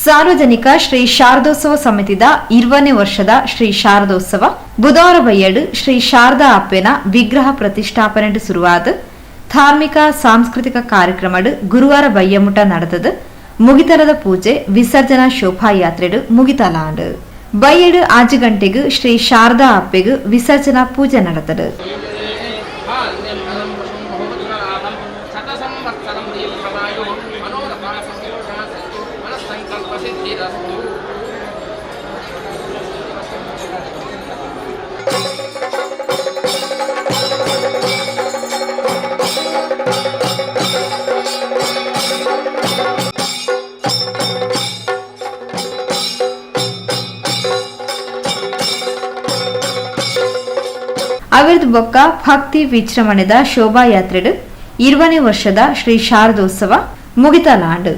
ಸಾರ್ವಜನಿಕ ಶ್ರೀ ಶಾರದೋತ್ಸವ ಸಮಿತಿದ 20ನೇ ವರ್ಷದ ಶ್ರೀ ಶಾರದೋತ್ಸವ ಬುಧವಾರ ಬಯ್ಯಡು ಶ್ರೀ ಶಾರದಾ ಅಪ್ಪೆನ ವಿಗ್ರಹ ಪ್ರತಿಷ್ಠಾಪನೆ ಶುರುವಾದ ಧಾರ್ಮಿಕ ಸಾಂಸ್ಕೃತಿಕ ಕಾರ್ಯಕ್ರಮಡ್ ಗುರುವಾರ ಬಯ್ಯಮುಟ ನಡೆದದು ಮುಗಿತಲದ ಪೂಜೆ ವಿಸರ್ಜನಾ ಶೋಭಾಯಾತ್ರೆಡು ಮುಗಿತಲಾಂಡು. ಬಯ್ಯಡು 5 ಗಂಟೆಗೆ ಶ್ರೀ ಶಾರದಾ ಅಪ್ಪೆಗೆ ವಿಸರ್ಜನಾ ಪೂಜೆ ನಡೆದದು. ಅವಿರ್ದ್ ಬೊಕ್ಕ ಭಕ್ತಿ ವಿಜೃಂಭಣೆದ ಶೋಭಾಯಾತ್ರೆಡು 20ನೇ ವರ್ಷದ ಶ್ರೀ ಶಾರದೋತ್ಸವ ಮುಗಿತಲಾಂಡು.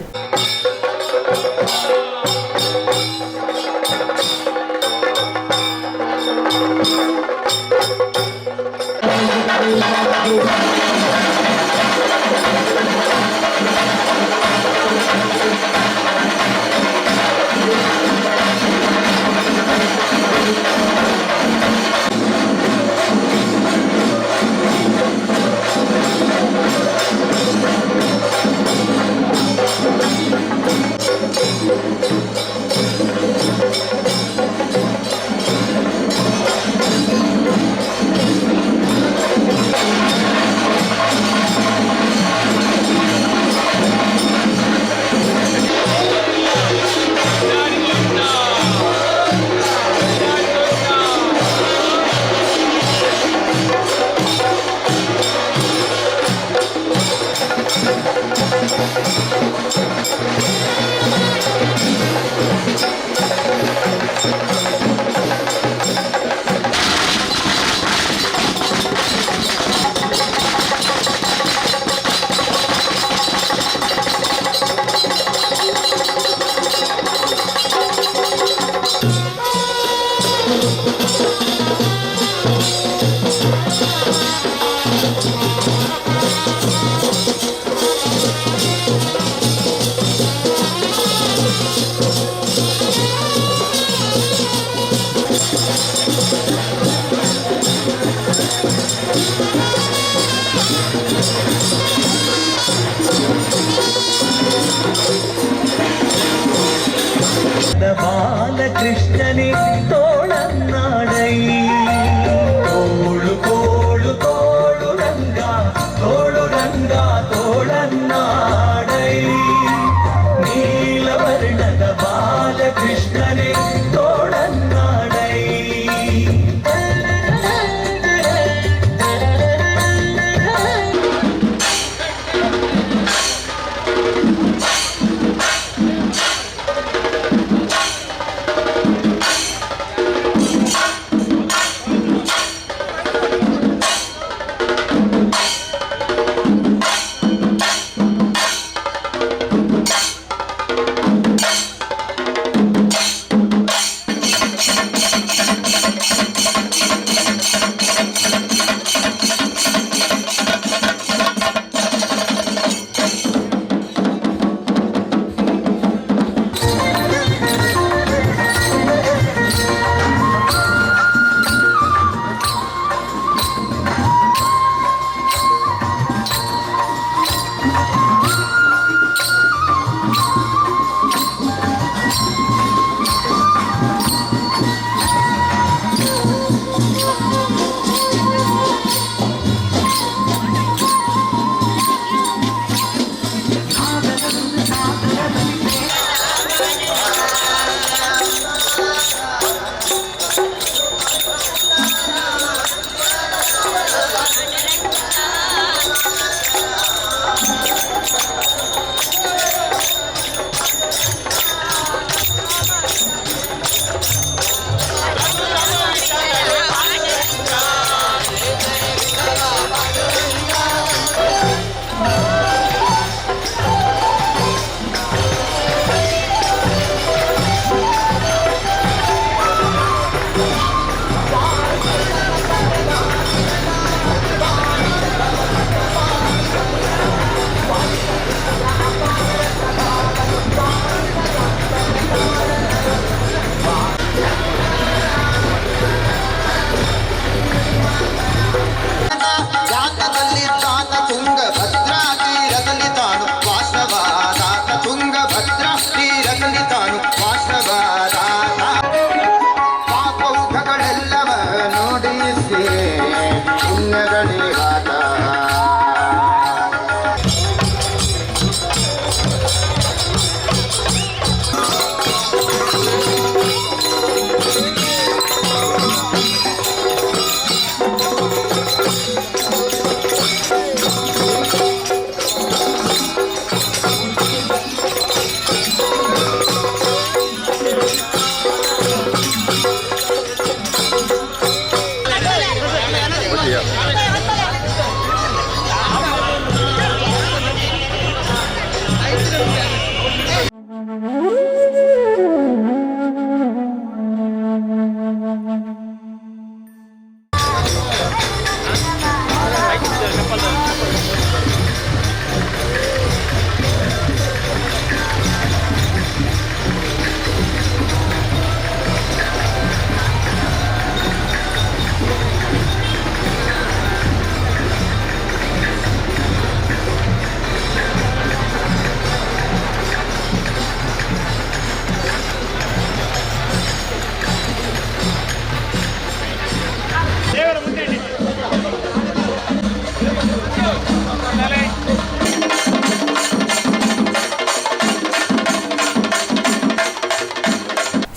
ಬಾಲಕೃಷ್ಣನೇ ತೋಳನ್ನಾಡೈ ತೋಳು ತೋಳು ತೋಳು ರಂಗ ತೋಳು ರಂಗ ತೋಳನ್ನಾಡೈ ನೀಲವರ್ಣದ ಬಾಲಕೃಷ್ಣನೇ ತೋಳನ್ನಾಡೈ.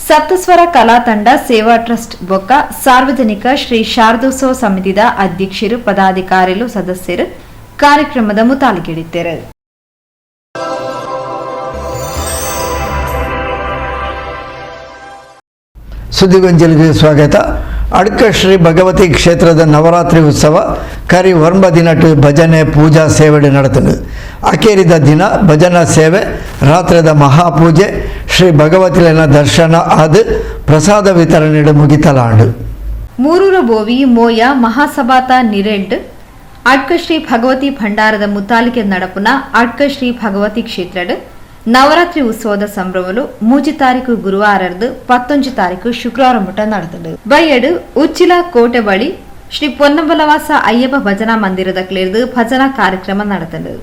ಸಪ್ತಸ್ವರ ಕಲಾ ತಂಡ ಸೇವಾ ಟ್ರಸ್ಟ್ ಬೊಕ್ಕ ಸಾರ್ವಜನಿಕ ಶ್ರೀ ಶಾರದೋತ್ಸವ ಸಮಿತಿದ ಅಧ್ಯಕ್ಷರು, ಪದಾಧಿಕಾರಿಗಳು, ಸದಸ್ಯರು ಕಾರ್ಯಕ್ರಮದ ಮುತಾಲಿಕೆಡಿದ್ದರು. ಸುದ್ದಿಗೊಂಚಲಿಗೆ ಸ್ವಾಗತ. ಅಡ್ಕ ಶ್ರೀ ಭಗವತಿ ಕ್ಷೇತ್ರದ ನವರಾತ್ರಿ ಉತ್ಸವ ಕರಿ ಒಂಬ ದಿನಟ್ಟು ಭಜನೆ ಪೂಜಾ ಸೇವೆ ನಡೆತನು. ಅಕೇರಿದ ದಿನ ಭಜನಾ ಸೇವೆ, ರಾತ್ರಿದ ಮಹಾಪೂಜೆ, ಶ್ರೀ ಭಗವತಿನ ದರ್ಶನ ಆದ ಪ್ರಸಾದ ವಿತರಣೆ ಮುಗಿತಲಾಂಡು. ಮೂರೂರ ಬೋವಿ ಮೋಯ ಮಹಾಸಭಾತ ನಿರೆಲ್ಡ್ ಅಡ್ಕ ಶ್ರೀ ಭಗವತಿ ಭಂಡಾರದ ಮುತಾಲಿಕೆ ನಡಪುನ ಅಡ್ಕ ಶ್ರೀ ಭಗವತಿ ಕ್ಷೇತ್ರಡ್ ನವರಾತ್ರಿ ಉತ್ಸವದ ಸಂಭ್ರಮಲು 3 ತಾರೀಕು ಗುರುವಾರದ್ದು 19 ತಾರೀಕು ಶುಕ್ರವಾರ ಮುಟ ನಡೆದಳು. ಬೈಯಡು ಉಚ್ಚಿಲ ಕೋಟೆ ಬಳಿ ಶ್ರೀ ಪೊನ್ನಂಬಲವಾಸ ಅಯ್ಯಪ್ಪ ಭಜನಾ ಮಂದಿರದ ಕ್ಲೇರ್ದು ಭಜನಾ ಕಾರ್ಯಕ್ರಮ ನಡೆದಳು.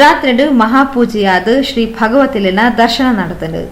ರಾತ್ರಿ ಮಹಾಪೂಜೆಯಾದ ಶ್ರೀ ಭಗವತಿಲಿನ ದರ್ಶನ ನಡೆದನು.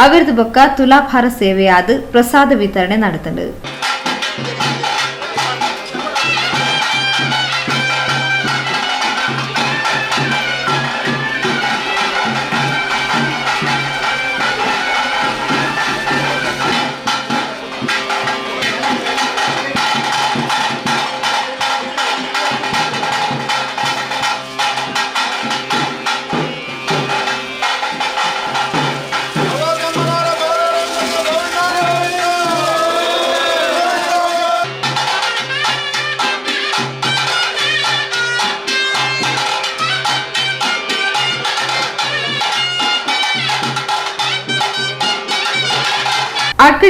ಅವಿರ್ದು ಬೊಕ್ಕ ತುಲಾಭಾರ ಸೇವೆಯಾದ ಪ್ರಸಾದ ವಿತರಣೆ ನಡೆತಂಡು.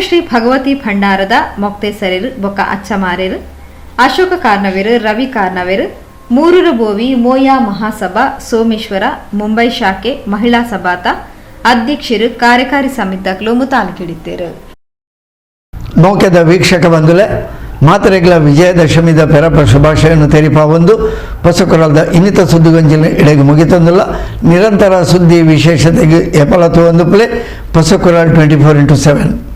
ಶ್ರೀ ಭಗವತಿ ಭಂಡಾರದ ಮೊಕ್ತೇಸರೇರು ಬೊಕ್ಕ ಅಚ್ಚಮಾರೇರು ಅಶೋಕ ಕಾರ್ನವೇರು ರವಿ ಕಾರ್ನವೇರು ಮೂರೂರು ಬೋವಿ ಮೋಯಾ ಮಹಾಸಭಾ ಸೋಮೇಶ್ವರ ಮುಂಬೈ ಶಾಖೆ ಮಹಿಳಾ ಸಭಾತ ಅಧ್ಯಕ್ಷರು ಕಾರ್ಯಕಾರಿ ಸಮಿತಿಗಳು ಮುತಾಲಿಕಿಡಿತ್ತೇರು. ಮೌಖ್ಯದ ವೀಕ್ಷಕ ಬಂಧುಲೆ ಮಾತ್ರೆಗಳ ವಿಜಯದಶಮಿದ ಪೆರಪ ಶುಭಾಶಯನ್ನು ತೆರಿಪಾವೊಂದು ಪಸುಕುರಲ್ದ ಇನ್ನಿತ ಸುದ್ದಿಗೊಂಜಿನ ಇಡೆಗೆ ಮುಗಿತಂದಿಲ್ಲ. ನಿರಂತರ ಸುದ್ದಿ ವಿಶೇಷತೆಗೆ ಎಪಲತು ಒಂದು ಪ್ಲೇ ಪಸುಕುರಲ್ 24x7.